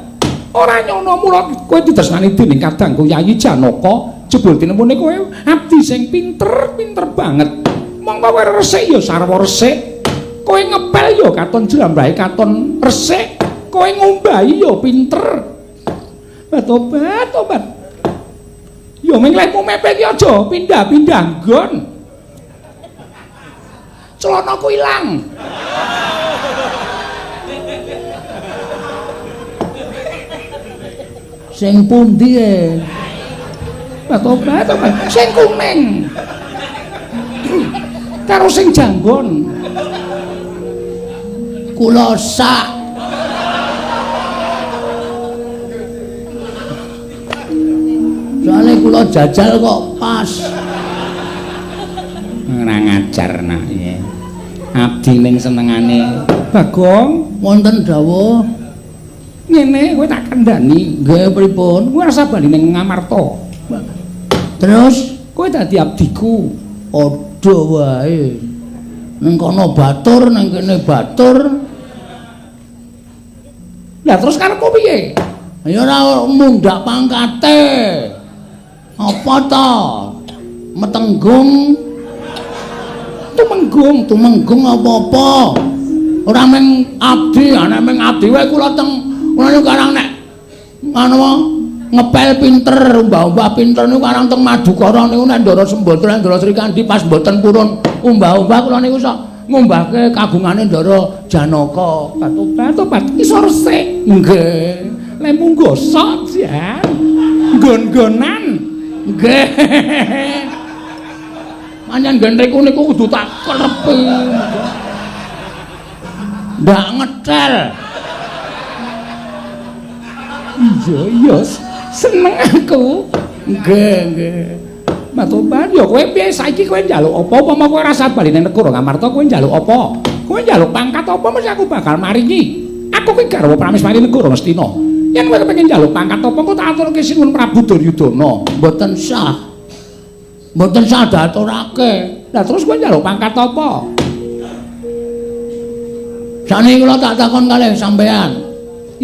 Ora nyono mula kowe ditresnani dening kadangku Yayi Janaka, jebul tinemune kowe abdi sing pinter, pinter banget. Mongko kowe resik ya sarwa resik. Kowe ngepel ya katon jlambrahe katon resik. Kowe ngombahi ya pinter. Tobat, tobat. Ya ming lehmu mepe iki aja pindah-pindah nggon. Celanaku ilang. Sing pundi e? Tobat, tobat. Sing kuning. Karo sing janggon. Kula sak. Soale kula jajal kok pas. Ora ngajar nak piye. Abdi ning senengane Bagong wonten dawuh. Ngene kowe tak kandhani. Nggih pripun? Kowe rasa bali ning Ngamarta. Terus kowe dadi abdiku. Padha wae. Ning kono batur, ning kene batur. Lah terus karepmu piye? Ya ora mundhak pangkate. Apa ta? Metenggung. Tumenggung, tumenggung apa-apa. Ora mung abdi, ana mung abdi wae kula teng kula niku karang nek anu ngepel pinter, umbah-umbah pinter niku karang teng Madukara niku nek Ndara Sembadra, Ndara Srikandhi pas mboten purun umbah-umbah kula niku sok ngumbahke kagungane Ndara Janaka. Tobat, tobat iso resik. Nggih. Lemu gosok jan. Nggon-nggonan. Nggih. Pancen genteku niku kudu tak klerepi. Ndak ngetel. Iya, iya, seneng aku. Nggih, nggih. Matobat, ya kowe piye saiki kowe njaluk apa? Upama kowe ora bali ning negara Ngamarta kowe njaluk apa? Kowe njaluk pangkat apa mesti aku bakal maringi. Aku ki garwa Prameswari negara Ngastina. Yen kowe kepengin njaluk pangkat apa engko tak aturke Sinuwun Prabu Duryudana. Mboten sah. Mboten sah diaturake. Lah terus kowe njaluk pangkat apa? Sakniki kula tak takon kalih sampean.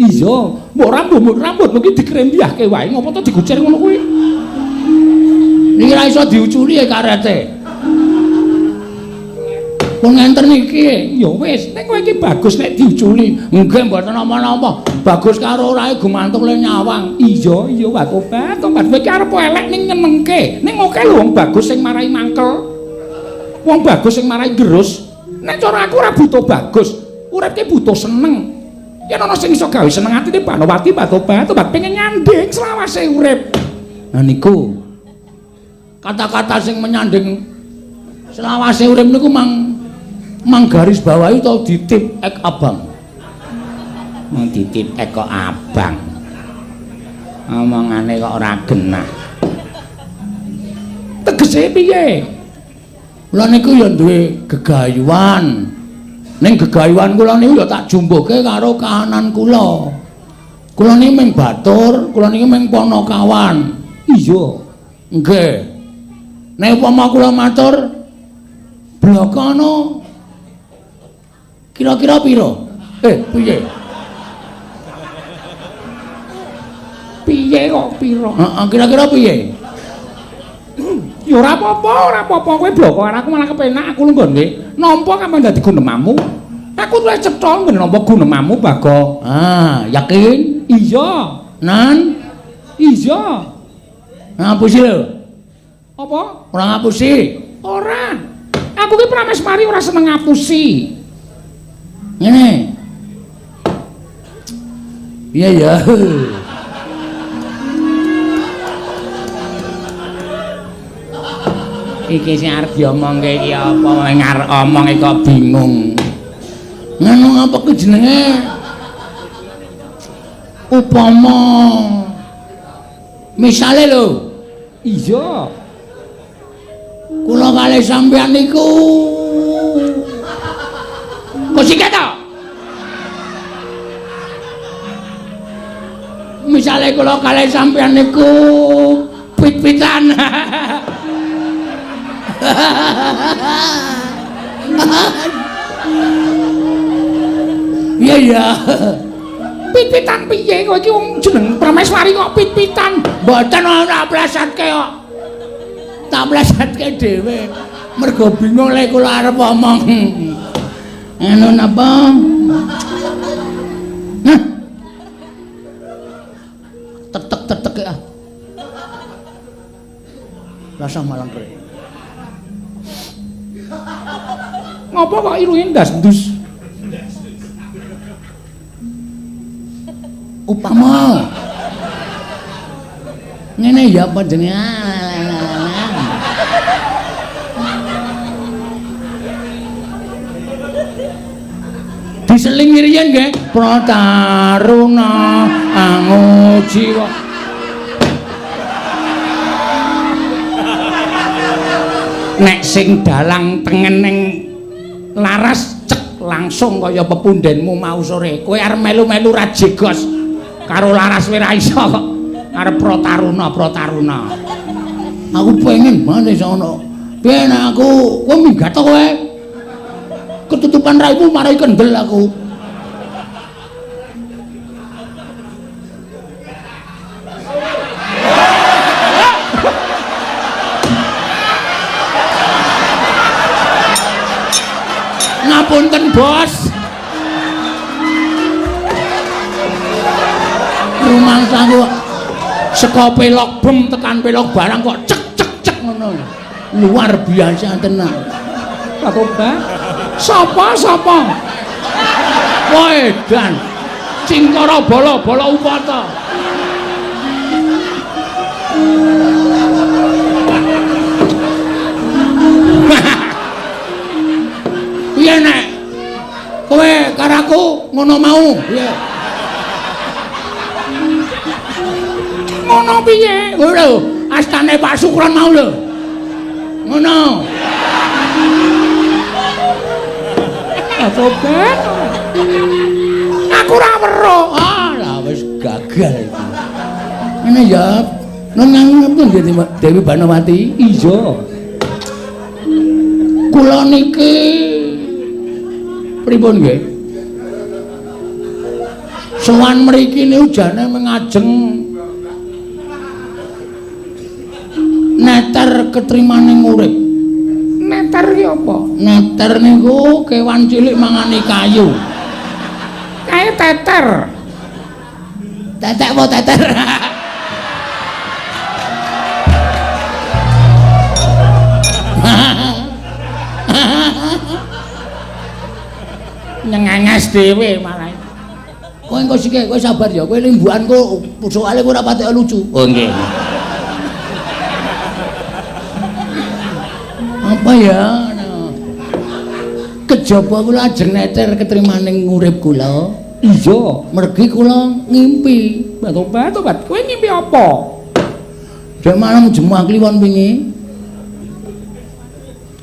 Iya, mbok rambut mungkin dikrembyahke wae, ngopo to digucir ngono kuwi? Niki ra iso diuculi karete. Pun ngenten niki, ya wis, nek kowe iki bagus nek diuculi. Nggih mboten napa-napa. Bagus karo orae gumantung le nyawang. Iya, iya, tobat, tobat. Kowe iki arep elek ning nyenengke. Ning oke lho wong bagus sing marai mangkel. Wong bagus sing marai gerus. Nek cara aku ora butuh bagus, urip ki butuh seneng. Yen ana sing iso gawe seneng atine Banowati, tobat, tobat pengen nyanding selawase urip. Nah niku kata-kata sing menyanding selawase urip niku mang garis bawahi utawa ditip ek abang. Mang ditip ek kok abang. Omongane kok ora genah. Tegese piye? Kula niku ya duwe gegayuhan. Ning gegayuhan kula niku ya tak jumbuhke karo kahanan kula. Kula niki mung batur, kula niki mung ponokawan. Iya. Nggih. Nek upama kula matur blokana kira-kira pira? Piye? Piye kok pira? Heeh, kira-kira piye? Ya ora apa-apa, ora apa-apa kowe bloko karo aku malah kepenak aku lenggone nampa kapan dadi gunemamu. Aku luwih cetha nggone nampa gunemamu, Bagong. Ah, yakin? Iya. Nan? Iya. Ngapusi lho. Apa? Ora ngapusi. Ora. Aku ki Prameswari ora seneng ngapusi. Ngene. Iya ya. Iki sing arep diomongke iki apa arep omong kok bingung. Ngono apa ku jenenge? Upama misale lho. Iya. Kula kalih sampeyan niku kok sikat to? Misale kula kalih sampeyan niku pit-pitan. Iya ya. Pit-pitan piye kowe iki wong jeneng Prameswari kok pit-pitan? Mboten ora plesatke kok. Tak plesatke dhewe. Mergo bingung lek kula arep omong. Anu napa? Nah. Tetek-tetek ah. Rasa malang kre. Ngopo kok irunge ndas-ndus? Upama ngene ya apa jenenge? Diseling riyen nggih Prataruna angujiwa. Nek sing dalang tengen ning laras cek langsung kaya pepundenmu mau sore. Kowe arep melu-melu rajegos karo laras kowe ra iso kok. Arep Prataruna Prataruna. Aku pengen banget iso ono. Piye nek aku kowe minggat to kowe? Ketutupan raimu marai kendel aku. Ngapunten, Bos. Rumangsaku saka pelok bem tekan pelok barang kok cek cek cek ngono. Luar biasa tenan. Pak. Sapa sapa? Wedan. Cingkara bala-bala upata. Piye nek kowe karo aku ngono mau? Piye? Ngono piye? Kowe lho, astane Pak Sukron mau lho. Ngono. Tobat. Aku ora weruh. Ah, lah wis gagal iki. Ngene ya. Nang ngendi Dewi Banowati? Iya. Kula niki pripun nggih? Sowan mriki niku jane mengajeng neter ketrimaning urip. Neter ki apa? Neter niku kewan cilik mangani kayu. Kae teter. Tetek apa teter? Nyengenges dhewe malah. Kowe engko sik, kowe sabar ya. Kowe limbukanku soalé kowe ora patek lucu. Oh nggih. Apa ya? Kejaba kula ajeng neter ketrimaning urip kula. Iya, mergi kula ngimpi. Tobat, tobat. Kowe ngimpi apa? Dek malam Jemuah Kliwon wingi.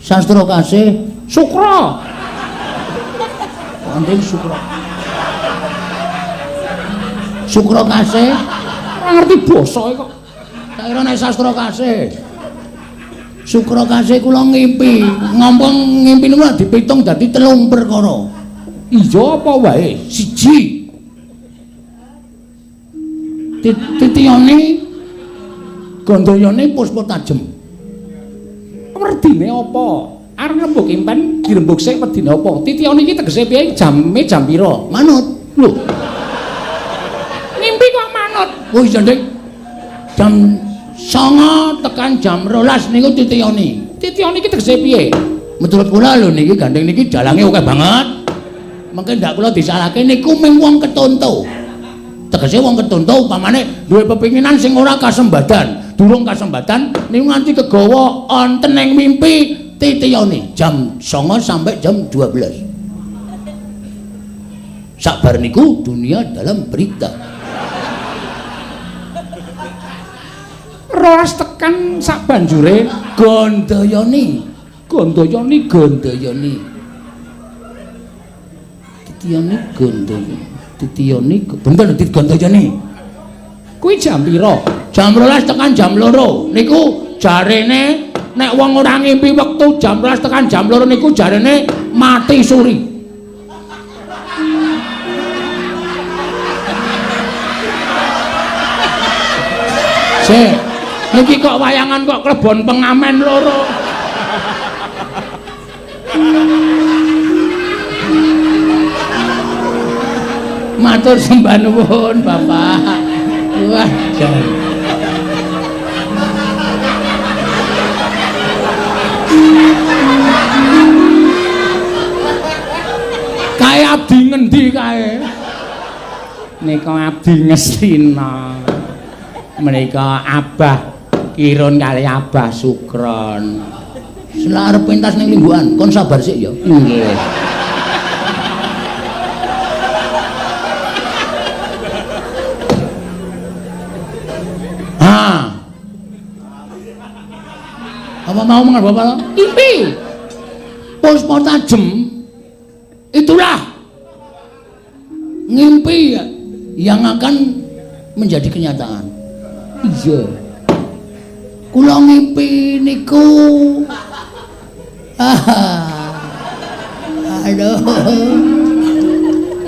Sastra kasih Sukra. Wonten Sukra. Sukra kasih ora ngerti basa kok. Tak kira nek sastra kasih. Sukra kasih kula ngimpi, ngomong ngimpi niku dipitung dadi 3 perkara. Iya apa wae? Siji. Titiyane gandayane puspa tajem. Werdine apa? Arep ngrembug impen dirembug sik wedine apa? Titiyane iki tegese piye? Jame jam pira? Manut. Lho. Ngimpi kok manut? Oh iya, Dik. Jam 9 tekan jam 12 niku titiyane. Titiyane iki tegese piye? Menurut kula lho niki gandeng niki dalange akeh banget. Mengke ndak kula disalahke niku mung wong ketonto. Tegese wong ketonto upamane duwe pepinginan sing ora kasembadan, durung kasembadan niku nganti kegawa wonten ing mimpi titiyane jam 09 sampai jam 12. Sabar niku dunia dalam berita. Rolas tekan sabanjure Gondayani, Gondayani Gondayani. Titiyane Gondayani. Titiyane bener Gondayani. Kuwi jam pira? Jam 12 tekan jam 2. Niku jarene nek wong ora ngimpi wektu jam 12 tekan jam 2 niku jarene mati suri. Sik, niki kok wayangan kok klebon pengamen loro. Matur sembah nuwun, Bapak. Wah, jan. Kae abdi ngendi kae? Nika abdi Ngastina. Menika Abah Kirun kali Abah Sukron. Selak arep pentas ning Limbukan, kon sabar sik ya. Nggih. Ha. Apa mau mengen Bapak? Impi. Puspa tajem. Itulah ngimpi yang akan menjadi kenyataan. Iya. Kula ngimpi niku. Aduh.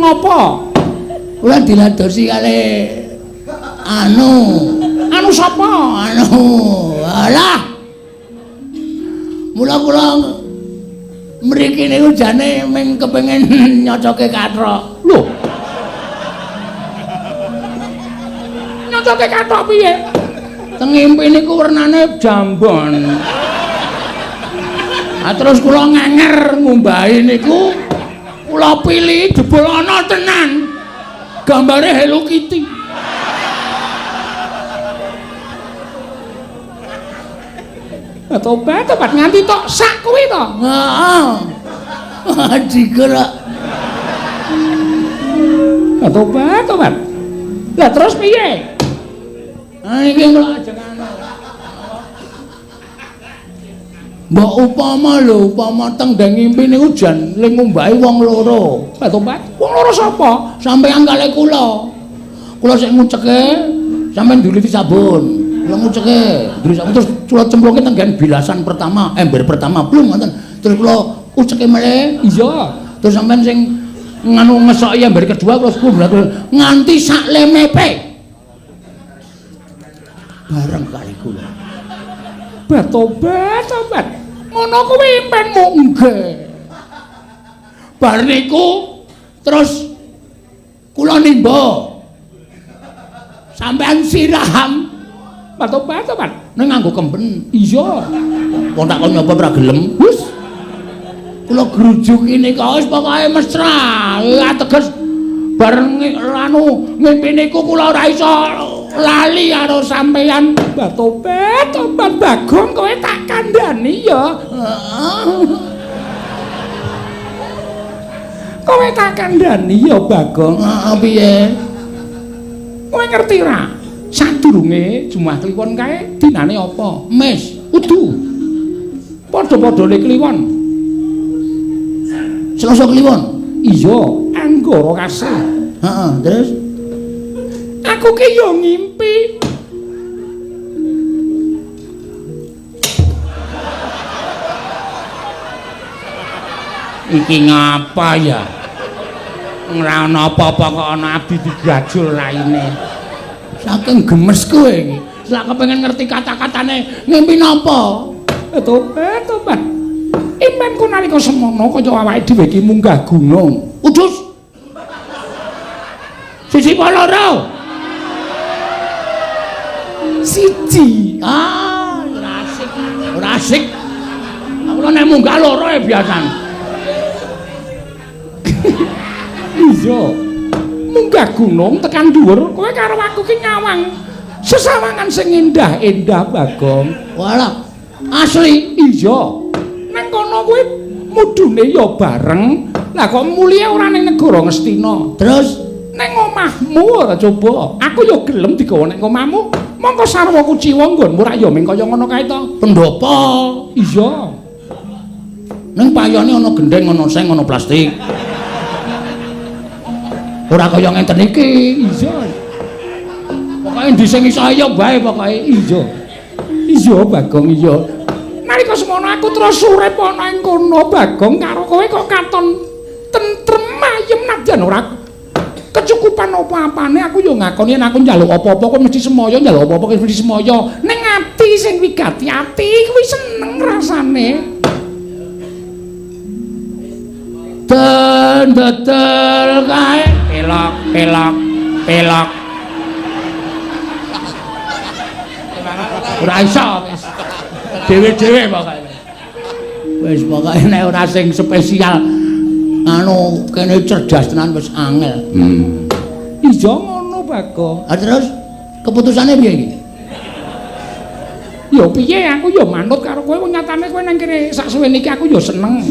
Ngopo? Kula diladosi kali anu. Anu sapa? Anu. Alah. Mula kula mriki niku jane mung kepengin nyocoke kathok. Lho. Nyocoke kathok piye? Teng ngimpi niku wernane jambon. Ah terus kula ngenger ngumbahi niku kula pilih jebul ana tenan. Gambare Hello Kitty. Tobat, tobat nganti tok sak kuwi to. Heeh. Digerak. Tobat, tobat. Lah terus piye? Ah iki kula ajeng anu. Mbok upama lho, upama teng ndeng ngimpi niku jan ling ngumbahi wong loro. Tobat, wong loro sapa? Sampeyan kalih kula. Kula sik nguceke, sampeyan nduliti sabun. Kula nguceke, nduliti sabun terus kula cemplungke teng nggen bilasan pertama, ember pertama blung ngoten. Terus kula uceke melih. Iya. Terus sampeyan sing nganu ngesoki ember kedua kula sepuluh nganti sak lemepe. Bareng kali kula. Tobat, tobat. Ngono kuwi impenmu nggih. Bar niku terus kula nimba. Sampeyan siram. Tobat, tobat. Ning nganggo kemben. Iya. Wong tak kon nyoba ora gelem. Wis. Kula grujuki nika wis pokoke mesra. Ateges bareng anu ngimpi niku kula ora iso lali karo sampeyan. Tobat, tobat Bagong kowe tak kandhani ya. Kowe tak kandhani ya Bagong. Heeh piye? Kowe ngerti ora? Sadurunge Jumah Kliwon kae dinane apa? Mes. Udu. Padha-padhane Kliwon. Selasa Kliwon. Iya, Anggara Kasih. Heeh, terus aku ki yo ngimpi. Iki ngapa ya? Ora ana apa-apa kok ana abdi digajul raine. Saking gemes kowe iki. Selak kepengin ngerti kata-katane ngimpi napa? Tobat, tobat. Impenku nalika semono kaya awake dhewe iki munggah gunung. Udus. Siji apa loro? Siji. Ah, ora asik. Ora asik. Aku nek munggah loro e biasane. Iya. Munggah gunung tekan dhuwur, kowe karo aku ki nyawang sesawangan sing endah-endah Bagong. Walah, asli iya. Nang kono kuwi mudune ya bareng. Lah kok mulihe ora ning negara Ngastina. Terus ning omahmu ora coba. Aku ya gelem digawa ning omahmu. Mongko sarwa kuciwa nggonmu rak ya ming kaya ngono kae to. Pendopo. Iya. Ning payone ana gendheng, ana seng, ana plastik. Ora kaya ngenten iki. Iya. Pokoke endi sing iso ya bae pokoke. Iya. Iya Bagong iya. Nalika semono aku terus urip ana ing kono Bagong karo kowe kok katon tentrem ayem nadyan ora kecukupan apa-apane aku ya ngakoni yen aku njaluk apa-apa kowe mesti semaya, njaluk apa-apa kowe mesti semaya. Ning ati sing wigati ati kuwi seneng rasane. Den dodol kae pelok pelok pelok. Ora iso wis. Dewe-dewe pokoke. Wis pokoke nek ora sing spesial anu kene cerdas tenan wis angel. Iya ngono Bagong. Ah terus keputusane piye iki? Ya piye aku ya manut karo kowe wong nyatane kowe nang kene sak suwene iki aku ya seneng.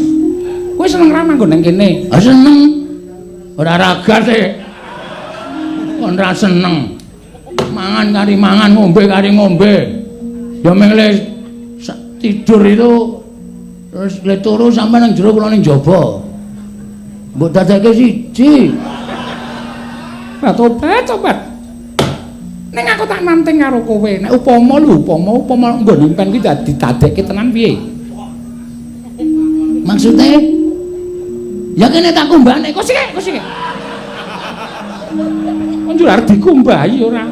Kowe seneng ra manggon nang kene? Ah seneng. Ora ragate. Kon ra seneng. Mangan kari mangan, ngombe kari ngombe. Ya meng le tidur itu terus le turu sampe nang jero kula ning jaba. Mbok dadekke siji. Lah tobat tobat. Ning aku tak nanting karo kowe. Nek upama lho, upama nggon impen kuwi dadi dadekke tenan piye? Maksude? Ya kene tak kumbahne. Kok sik, kok sik. Kon njur arep dikumbahi ora?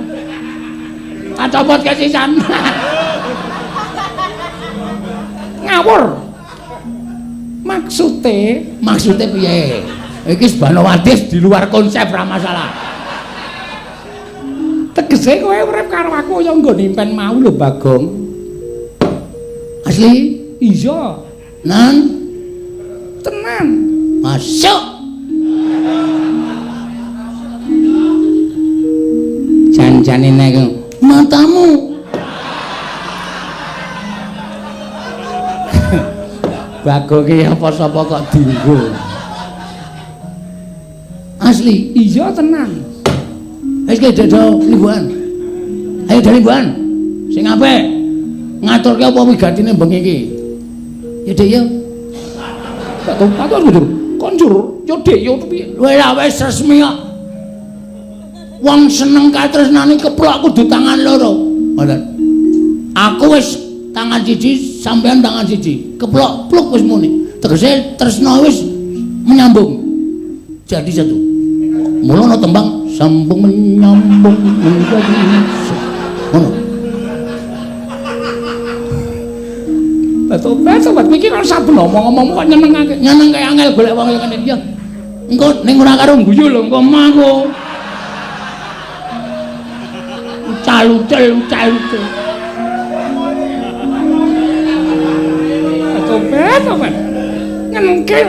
Tak copot kesisan. Ngawur. Maksude, maksude piye? Iki Banowati di luar konsep ra masalah. Tegese kowe urip karo aku ya nggon impen mau lho Bagong. Asli? Iya. Nan? Tenan. Masuk. Jan-jane nek matamu. Bagong ki apa sapa kok dinggo. Asli? Iya tenan. Wis ki dodo limbuhan. Ayo do limbuhan. Sing apik. Ngaturke apa wigatine bengi iki? Ya Dik ya. Tak tobat njur. Kon njur ya Dik ya piye? Wis wis resmi kok. Wong seneng katresnane keplok kudu tangan loro. Ngoten. Aku wis tangan siji, sampean tangan siji. Keplok pluk wis muni. Tegese tresna wis menyambung. Jadi satu. Mula ana tembang sambung menyambung menjadi ngono. Tobat sobat iki kan saben omong-omongmu kok nyenengake. Nyenengke angel golek wong ngene ya. Engko ning ora karo guyu lho engko mangko. Ucal-ucal ucal-ucal. Tobat tobat. Nyenengke.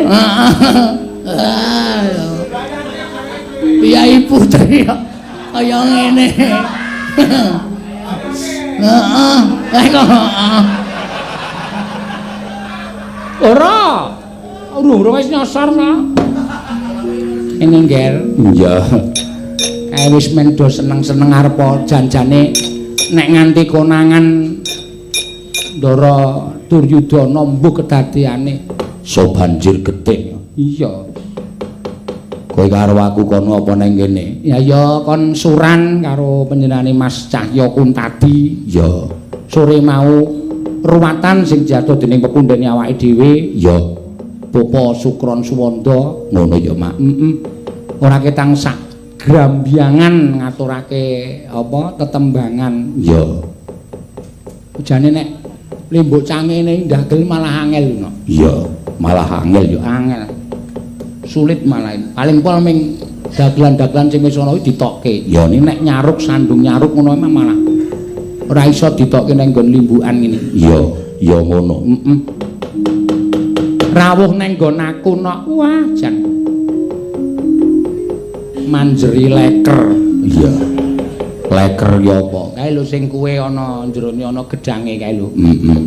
Heeh. Piyai putri kaya ngene. Heeh, kok heeh. Ora. Urung-urung wis nyasar ta. Ngene, Ngger. Iya. Kae wis men do seneng-seneng arep janjane nek nganti konangan Ndara Duryudana mbuh kedadeane so banjir getih. Iya. Kowe karo aku kono apa nang kene? Ya ya kon suran karo panjenengane Mas Cahya Kuntadi. Ya. Sore mau ruwatan sing jatuh dening pepundhene awake dhewe. Ya. Bapak Sukron Suwanda. Ngono ya, Mak. Heeh. Ora ketang sak grambyangan ngaturake apa tetembangan. Ya. Ujane nek limbuk cangene ndagel malah angel no. Iya, malah angel ya angel. Sulit malah. Paling pol ming dagelan-dagelan sing wis ana kuwi ditokke. Ya nek nyaruk sandung nyaruk ngono emang malah ora iso ditokke nang nggon limbukan ngene. Iya, ya ngono. Heeh. Rawuh nang nggon aku nok. Wah, jan. Manjeri leker. Iya. Leker ki apa? Kae lho sing kuwe ana jerone ana gedhange kae lho. Heeh.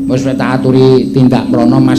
Wis tak aturi tindak mrono Mas.